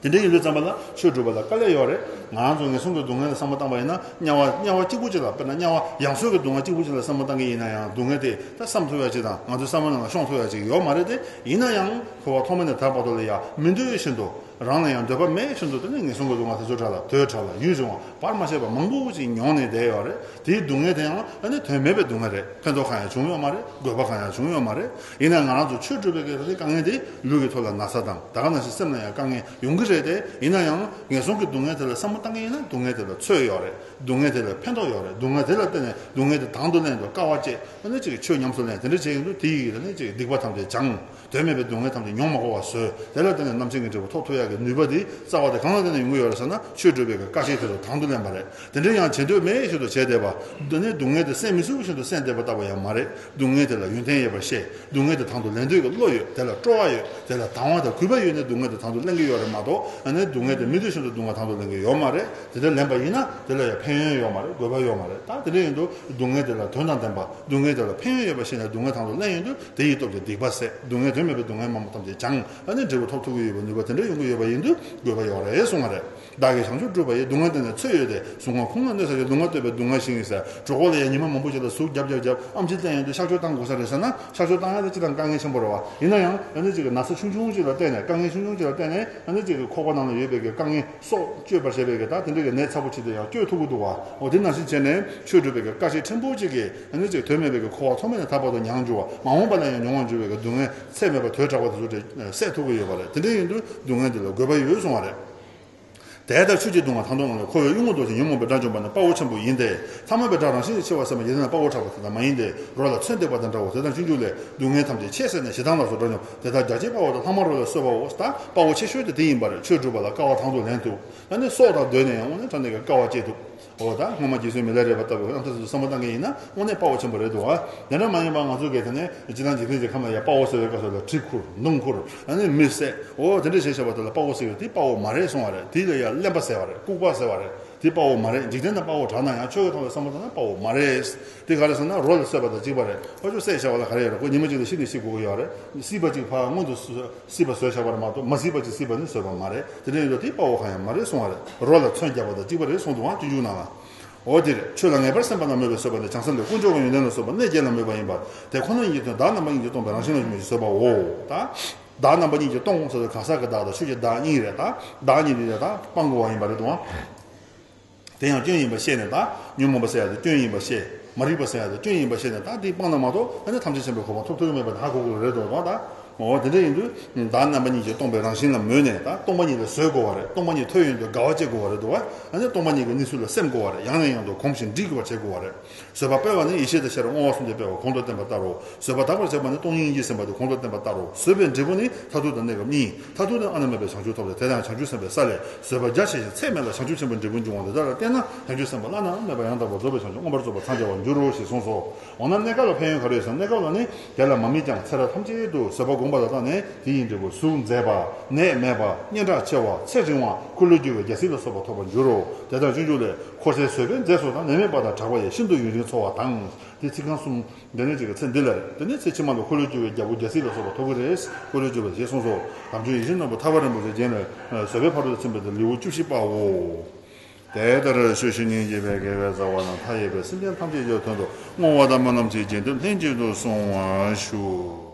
དེ་འདྲ་ཡིན་དུས་ཙམ་པ་ལ་ཆོས་སྒྲུབ་པ་ལ་དཀའ་ལས་ཡོད་རེད། ང་རང་ཚོ་ངན་སོང་གི་སྡུག་བསྔལ་ལ་བསམ་བློ་བཏང་པ་ཡིན་ན། དམྱལ་བ་དམྱལ་བ་གཅིག་པུ་གཅིག་ལ། དཔེར་ན་དམྱལ་བ་ཡང་སོས་ཀྱི་སྡུག་བསྔལ་གཅིག་པུ་གཅིག་ལ་བསམ་བློ་བཏང་གི་ཡིན་ན་ཡང་། སྡུག་བསྔལ་དེ་ད་བསམ་ཐུབ་ཡག་ཅིག་དང་། ང་ཚོའི་བསམ་བློ་ནང་ལ་ཤོང་ཐུབ་ཡག་ཅིག་ཡོད་མ་རེད་དེ། ཡིན་ན་ཡང་འཁོར་བ་ཐོག་མེད་ནས་ད་བར་དུ་ལ་ཡ་མི་འདོད་བཞིན་དུ། རང་ལ་ཡང་འདོད་པ་མེད་བཞིན་དུ། དེ་ནས་ངན་སོང་གི་སྡུག་བསྔལ་དེ་ཚོའི་གྲས་ལ་དུས་གྲངས་ལ་ཡུན་རིང་བ་བར་མ་ཆད་པ་མང་པོ་ཅིག་མྱོང་ནས་བསྡད་ཡོད་རེད། དེའི་སྡུག་བསྔལ་དེ་ཡང་ཨ་ནི་དོན་མེད་པའི་སྡུག་བསྔལ་རེད། ཕན་ཐོགས་གང་ཡང་བྱུང་ཡོད་མ་རེད། དགོས་པ་གང་ཡང་བྱུང་ཡོད་མ་རེད། ཡིན་ན་ང་རང་ཚོ་ཆོས་སྒྲུབ་པའི་གི་དེ་དཀའ་ངལ་དེ། ལུས་ཀྱི་ཐོག་ལ་ན་ཚ་དང་། ད་ག་ནང་བཞིན་སེམས་ལ་ཡང་དཀའ་ངལ་ཡོང་གི་རེད་དེ། ཡིན་ན་ཡང་ངན་སོང་གི་སྡུག་བསྔལ་དེ་ལ་བསམ་བློ་བཏང་གི་ཡིན་ན། སྡུག་བསྔལ་དེ་ལ་ཚོད་ཡོད་རེད། སྡུག་བསྔལ་དེ་ལ་ཕན་ཐོགས་ཡོད་རེད། སྡུག་བསྔལ་དེ་ལ་བརྟེན་ནས་སྡུག་བསྔལ་དེ་དང་དུ་ལེན་དགོས། དཀའ་བ་སྤྱད། ཨ་ནི་ཅིག་ཆོས་ཉམས་སུ་ལེན། དེ་འདྲ་བྱས་ཡོང་དུས་དེ་ཡིས་ཨ་ནི་ཅིག་སྡིག་པ་ཐམས་ཅད་སྦྱངས། དོན་མེད་པའི་སྡུག་བསྔལ་ཐམས་ཅད་མྱོང་མ་དགོས་པ་བཟོས། དེ་ལ་བརྟེན་ནས་རྣམ་མཁྱེན་གྱི་འབྲས་བུ་ཐོབ་ཐུབ་ཡག་གི་ནུས་པ་དེ། རྩ་བ་དེ་གང་ལ་བརྟེན་ནས་ཡོང་གི་ཡོད་རེད་ཟེར་ན། ཆོས་སྒྲུབ་པའི་གི་དཀའ་སྤྱད་དེ་ལ་དང་དུ་ལེན་པ་རེད། དེ་འདྲ་ཡང་བྱེད་འདོད་མེད་བཞིན་དུ་བྱས་བསྡད་པ། འདི་ནི་སྡུག་བསྔལ་དེ་བསད་མི་ཚུགས་བཞིན་དུ་བསད་བསྡད་པ་ལྟ་བུ་ཡང་མ་རེད། སྡུག་བསྔལ་དེ་ལ་ཡོན་ཏན་ཡོད་པར་ཤེས། སྡུག་བསྔལ་དེ་དང་དུ་ལེན་འདོད་ཀྱི་བློ་ཡོད། དེ་ལ་སྤྲོ་བ་ཡོད། དེ་ལ་དང་བ་དང་གུས་པ་ཡོད་ནས་སྡུག་བསྔལ་དེ་དང་དུ་ལེན་གྱི་ཡོད་རེད་མ་གཏོགས། ཨ་ནི་སྡུག་བསྔལ་དེ་མི་འདོད་བཞིན་དུ་སྡུག་བསྔལ་དང་དུ་ལེན་གྱི་ཡོད་མ་རེད། དེ་འདྲ་ལེན་པ་ཡིན་ན་དེ་ལ་ཡང་ཕན་ཡོན་ཡོད་མ་རེད། དགོས་པ་ཡོད་མ་རེད། ད་དེ་འདྲ་ཡིན་དུས་སྡུག་བསྔལ་དེ་ལ་དོན་དང་ལྡན་པ། སྡུག་བསྔལ་དེ་ལ་ཕན་ཡོན་ཡོད་པ་ཤེས་ནས་སྡུག་བསྔལ་དང་དུ་ལེན་ཡོང་དུས། དེ་ཡི་སྟོབས་ཀྱིས་སྡིག་པ་ཟད། སྡུག་བསྔལ་དེ། མེད་པའི་སྡུག་བསྔལ་མང་པོ་ཐམས་ཅད་སྦྱངས། ཨ་ནི་འབྲས་བུ་ཐོབ་ཐུབ་ཀྱི་ཡོད་པའི་ནུས་པ་དེ་འདྲ་ཡོང་གི་ཡོད་པ་ཡིན་དུས་དགོས་པ་ཡོད་རེད་གསུངས་པ་རེད། བདག་གིས་བྱང་ཆུབ་བསྒྲུབས་པ་ཡི། སྡུག་བསྔལ་དེ་ནི་ཚོད་ཡོད་དེ། གཟུགས་ངག་ཁོང་ལ་གནོད་བྱ་ཡི། སྡུག་བསྔལ་བསྟོད་པས་སྡུག་བསྔལ་ཞི་ཡིན་ཟེར། གྲོད་ཁོག་ལ་ཡང་ཉི་མ་མང་པོ་ཞིག་ལ་ཟུག་རྒྱབ་རྒྱབ་རྒྱབ་ཨེམ་ཆི་བསྟན་ཡོང་དུས་གཤག་བཅོས་བཏང་དགོས་ས་རེད་ཟེར་ན། གཤག་བཅོས་བཏང་ཡ་དེ་སྤྱིར་བཏང་དཀའ་ངལ་ཆེན་པོ་རེད་བ། ཡིན་ན་ཡང་ཨ་ནི་ཅིག་གི་ན་ཚ་ཆུང་ཆུང་ཅིག་ལ་བརྟེན་ནས། དཀའ་ངལ་ཆུང་ཆུང་ཅིག་ལ་བརྟེན་ནས་ཨ་ནི་ཅིག་གི་ཁོག་པ་ནང་ལ་ཡོད་པའི་གི་དཀའ་ངལ་སྲོག་གཅོད་པར་བྱེད་པའི་གི་ད་དེ་འདྲའི་གི་ནད་ཚ་པོ་ཅིག་དེ་ཡང་བཅོས་ཐུབ་ཀྱི་འདུག་བ། འོ་དེ་ནང་བཞིན་བྱས་ནས་ཆོས་སྒྲུབ་པའི་གི་དཀའ་སྤྱད་ཕྲན་བུ་ཅིག་གིས་ཨ་ནི་ཅིག་དོན་མེད་པའི་གི་འཁོར་བ་མཚམས་མེད་ནས་ཐར་བར་དུ་མྱང་འགྱུར་བ། མ་འོངས་པ་ལ་ཡང་མྱོང་བར་འགྱུར་བའི་གི་སྡུག་བསྔལ་ཚད་མེད་པ་དོས་དྲག་པ་དེ་ཚོ་དེ་སེལ་ཐུབ་ཀྱི་ཡོད་པ་རེད། དེ་འདྲ་ཡིན་དུས་སྡུག་བསྔལ་འདི་ལ་དགོས་པ་ཡོད་གསུང་བ་རེད། དེ་ལྟར་ཆོས་ཀྱི་སྡུག་བསྔལ་དང་དུ་བླངས་ནས། འཁོར་བའི་གཡུལ་ངོ་ལྡོག་ཅིང་ཉོན་མོངས་པའི་དགྲ་འཇོམས་པ་ནི་དཔའ་བོ་ཆེན་པོ་ཡིན་ཏེ། ཐ་མལ་པའི་དགྲ་རང་བཞིན་གྱིས་ཕྱེ་བ་སེམས་པ་ཡིན་ན་དཔའ་བོ་དྲག་པོ་དེ་དག་མ་ཡིན་ཏེ། རོ་ལ་མཚོན་བརྡེགས་པ་དང་འདྲའོ། དེ་དང་ཆུང་ཆུང་ལས་སྡུག་བསྔལ་ཐམས་ཅད་ཆེས་བསད་ནས་ཞེ་སྡང་ལ་སོགས་དགྲ་འཇོམས། དེ་དག་རྒྱ་ཆེའི་དཔའ་བོ་དང་ལྷག་མ་རོ་ལ་གསོད་པའོ། ད་དཔའ་བོ་ཆེ་ཤོས་དེ་དེ་ཡིན་པ་རེད། ཆོས་སྒྲུབ་པ་ལ་དཀའ་བ་དང་དུ་ལེན་ཐུབ། ཨ་ནི་སྲོག་དང་བསྡོས་ནས་ཡང་དངོས་གནས་དྲང་གནས་ཀྱི་དཀའ་བ་སྤྱད་ཐུབ། འོ་ད་སྔོན་མ་རྗེ་བཙུན་མི་ལ་རས་པ་ལྟ་བུའི་ཨ་མཐའ་སུ་བསམ་བློ་བཏང་མཁན་ཡིན་ན་དངོས་གནས་དཔའ་བོ་ཆེན་པོ་རེད་འདུག་ཨ། དེ་འདྲ་མ་ཡིན་པ་ང་ཚོ་གིས་དེ་ནས་སྤྱིར་བཏང་འཇིག་རྟེན་གྱི་ཁམས་ལ་ཡ་དཔའ་བོ་ཟེར་བའི་སྐབས་སུ་ལ་གྲི་ཁུར་མདུང་ཁུར་ཨ་ནི་མི་བསད། འོ་དེ་འདྲ་བྱས་བྱས་པ་དེ་ལ་དཔའ་བོ་ཟེར་གྱི་དེ་དཔའ་བོ་མ་རེད་གསུང་བ་རེད། དེ་ལ་ཡ་གླེན་པ་ཟེར་བ་རེད། ལྐུགས་པ་ཟེར་བ་རེད། དེ་དཔའ་བོ་མ་རེད། འཇིག་རྟེན་ན་དཔའ་བོ་གྲགས་ན་ཡང་ཆོས་ཀྱི་ཐོག་ལ་བསམ་བློ་བཏང་ན་དཔའ་བོ་མ་རེད། དེ་ག་རེ་ཟེར་ན་རོ་ལ་གསོད་པ་དང་གཅིག་པ་རེད། ཨ་ཅོ་བསད་བྱ་བ་ལ་ག་རེ་ཡོད་རེད། ཁོ་ཉི་མ་གཅིག་ལ་ཤི་ནས་ཤི་དགོས་ཀྱི་ཡོད་རེད། སྲིད་པ་གཅིག་ཕར་སྔོན་དུ་སྲིད་པ་བཟོས་བྱ་བ་རེད་མ་གཏོགས་མ་སྲིད་པ་གཅིག་སྲིད་པ་ནི་བཟོས་པ་མ་རེད། དེ་འདྲ་ཡིན་དུས་དེ་དཔའ་བོ་གང་ཡང་མ་རེད་གསུང་བ་རེད། རོ་ལ་མཚོན་རྒྱག་པ་དང་གཅིག་པ་རེད་གསུངས་འདུག་ཨང་སྤྱོད་འཇུག་ནང་ལ། འོ་དེ་རེད། ཆོས་ལ་ངེས་པར་སེམས་པ་ལ་མོས་པའི་བཟོད་པ་ནི་བྱང་སེམས་ལས་དཀོན་མཆོག་གི་ཡོན་ཏན་ལ་སོགས་པ་གནས་བརྒྱད་ལ་མོས་པ་ཡིན་པ། དེ་ཁོ་ན་ཉིད་ཀྱི་དོན་བདག་རྣམ་པ་གཉིས་ཀྱིས་སྟོང་པའི་རང་བཞིན་ལ་མོས་ཀྱི་བཟོད་པའོ། ད་བདག་རྣམ་པ་གཉིས་ཀྱིས་སྟོང་ཟེར་དུས་གང་ཟག་གི་བདག་དང་ཆོས་ཀྱི་བདག་གཉིས་རེད། ད་བདག་གཉིས་དེ་ད་སྤང་དགོས་པ་ཡིན་པ་རེད་དོ། དེ་ཡང་སྐྱོན་ཡིན་པ་ཤེས་ནས། ད་ཉོན་མོངས་པ་ཟེར་ཡ་དེ་སྐྱོན་ཡིན་པ་ཤེས། མ་རིག་པ་ཟེར་ཡ་དེ་སྐྱོན་ཡིན་པ་ཤེས་ནས། ད་དེ་སྤངས་ན་མ་གཏོགས་ཨ་ནི་ཐམས་ཅད་མཁྱེན་པའི་གོ་འཕང་ཐོབ་ཐུབ་ཀྱི་མེད་པ་ཧ་གོ་དགོས་རེད་དོ། ད་འོ་དེ་འདྲ་ཡིན་དུས་བདག་རྣམ་པ་གཉིས་ཀྱིས་སྟོང་པའི་རང་བཞིན་ལ་མོས་ནས། ད་སྟོང་པ་ཉིད་ལ་བཟོད་དགོས་པ་རེད། སྟོང་པ་ཉིད་ཐོས་ཡོང་དུས་དགའ་བ་སྐྱེ་དགོས་པ་རེད་དོ། ཨ་ནི་སྟོང་པ་ཉིད་ཀྱི་གནས་ཚུལ་ལ་སེམས་དགོས་པ་རེད། ཡང་ནས་ཡང་དུ་གོམས་ཤིང་འདྲིས་དགོས་པར་བྱེད་དགོས་པ་རེད། བཟོད་པ་སྤེལ་བ་ནི་ཡེ་ཤེས་དང་ཤེས་རབ་བསྔོ་བ་གསུམ་གྱིས་སྤེལ་བ་གོང་དུ་བསྟན་པ་ལྟར་རོ། བཟོད་པ་དག་པར་བྱེད་པ་ནི་སྟོང་ཉིད་སྙིང་རྗེའི་སེམས་དཔའ་དེ་གོང་དུ་བསྟན་པ་ལྟར་རོ། བཟོད་པའི་འབྲས་བུ་ནི་མཐར་ཐུག་དང་གནས་སྐབས་གཉིས། མཐར་ཐུག་ནི་ཨ་ནི་མེད་པའི་བྱང་ཆུབ་ཐོབ་སྟེ། དེ་ཡང་བྱང་ཆུབ་སེམས་དཔའི་ས་ལས་བཟོད་པ་རྒྱ་ཆེ་ཞིང་ཚད་མེད་ལ་བྱང་ཆུབ་ཆེན་པོའི་འབྲས་བུ་འབྱུང་བ་འདི་དག་ལ་བརྟེན་ན་བྱང་ཆུབ་སེམས་དཔའ་བླ་ན་མེད་པ་ཡང་དག་པར་རྫོགས་པའི་བྱང་ཆུབ་མངོན་པར་རྫོགས་པར་འཚང་རྒྱ་བར་འགྱུར་རོ་ཞེས་གསུངས་སོ། འོ་ན་གནས་སྐབས་ལ་ཕན་ཡོན་ག་རེ་ཡོད་ཟེར་ན། གནས་སྐབས་ལ་ནི་དེ་ལ་མ་དམིགས་ཀྱང་ཚེ་རབས་ཐམས་ཅད་དུ་བཟོད་པ་བསྒོམ་པ་ལ་བརྟེན་ནས་དེ་ཡི་འབྲས་བུ་གཟུགས་མཛེས་པ། ནད་མེད་པ། སྙན་གྲགས་ཆེ་བ། ཚེ་རིང་བ། འཁོར་ལོས་སྒྱུར་བའི་རྒྱལ་སྲིད་ལ་སོགས་པ་ཐོབ་པར་འགྱུར་རོ། དེ་དང་སྤྱོད་འཇུག་ལས། འཁོར་ཚེ་བཟོད་པས་མཛེས་སོ་དང་། ནད་མེད་པ་དང་དྲག་པ་ཡིས། ཤིན་ཏུ་ཡུན་རིང་འཚོ་བ་དང་། དེ་ཚིག་རྐང་གསུམ། འདི་ནས་ཅིག་གི་ཚེ་འདི་ལ་རེད། དེ་ནས་ཚེ་ཕྱི་མ་ལ་འཁོར་ལོས་སྒྱུར་བའི་རྒྱལ་པོ་རྒྱལ་སྲིད་ལ་སོགས་པ་ཐོབ་ཀྱི་རེད། འཁོར་ལོས་སྒྱུར་བ་ཞེས་གསུངས་སོ། དམ་ཆོས་ཡིད་བཞིན་ནོར་བུ་ཐར་པ་རིན་པོ་ཆེའི་རྒྱན་ལས། བཟོད་པའི་ཕ་རོལ་ཏུ་ཕྱིན་པ་སྟེ་ལེའུ་བཅུ་བཞི་པའོ། དེ་ལྟར་ཆོས་བཤད་ཉན་བགྱིས་པའི་དགེ་བའི་རྩ་བ་རྣམས་མཐའ་ཡས་པའི་སེམས་ཅན་ཐམས་ཅད་ཀྱི་དོན་དུ་བསྔོ་བ་དང་སྨོན་ལམ་གྱི་རྒྱན་དུ་ལྷན་ཅིག་ཏུ་གསུང་བར་ཞུ།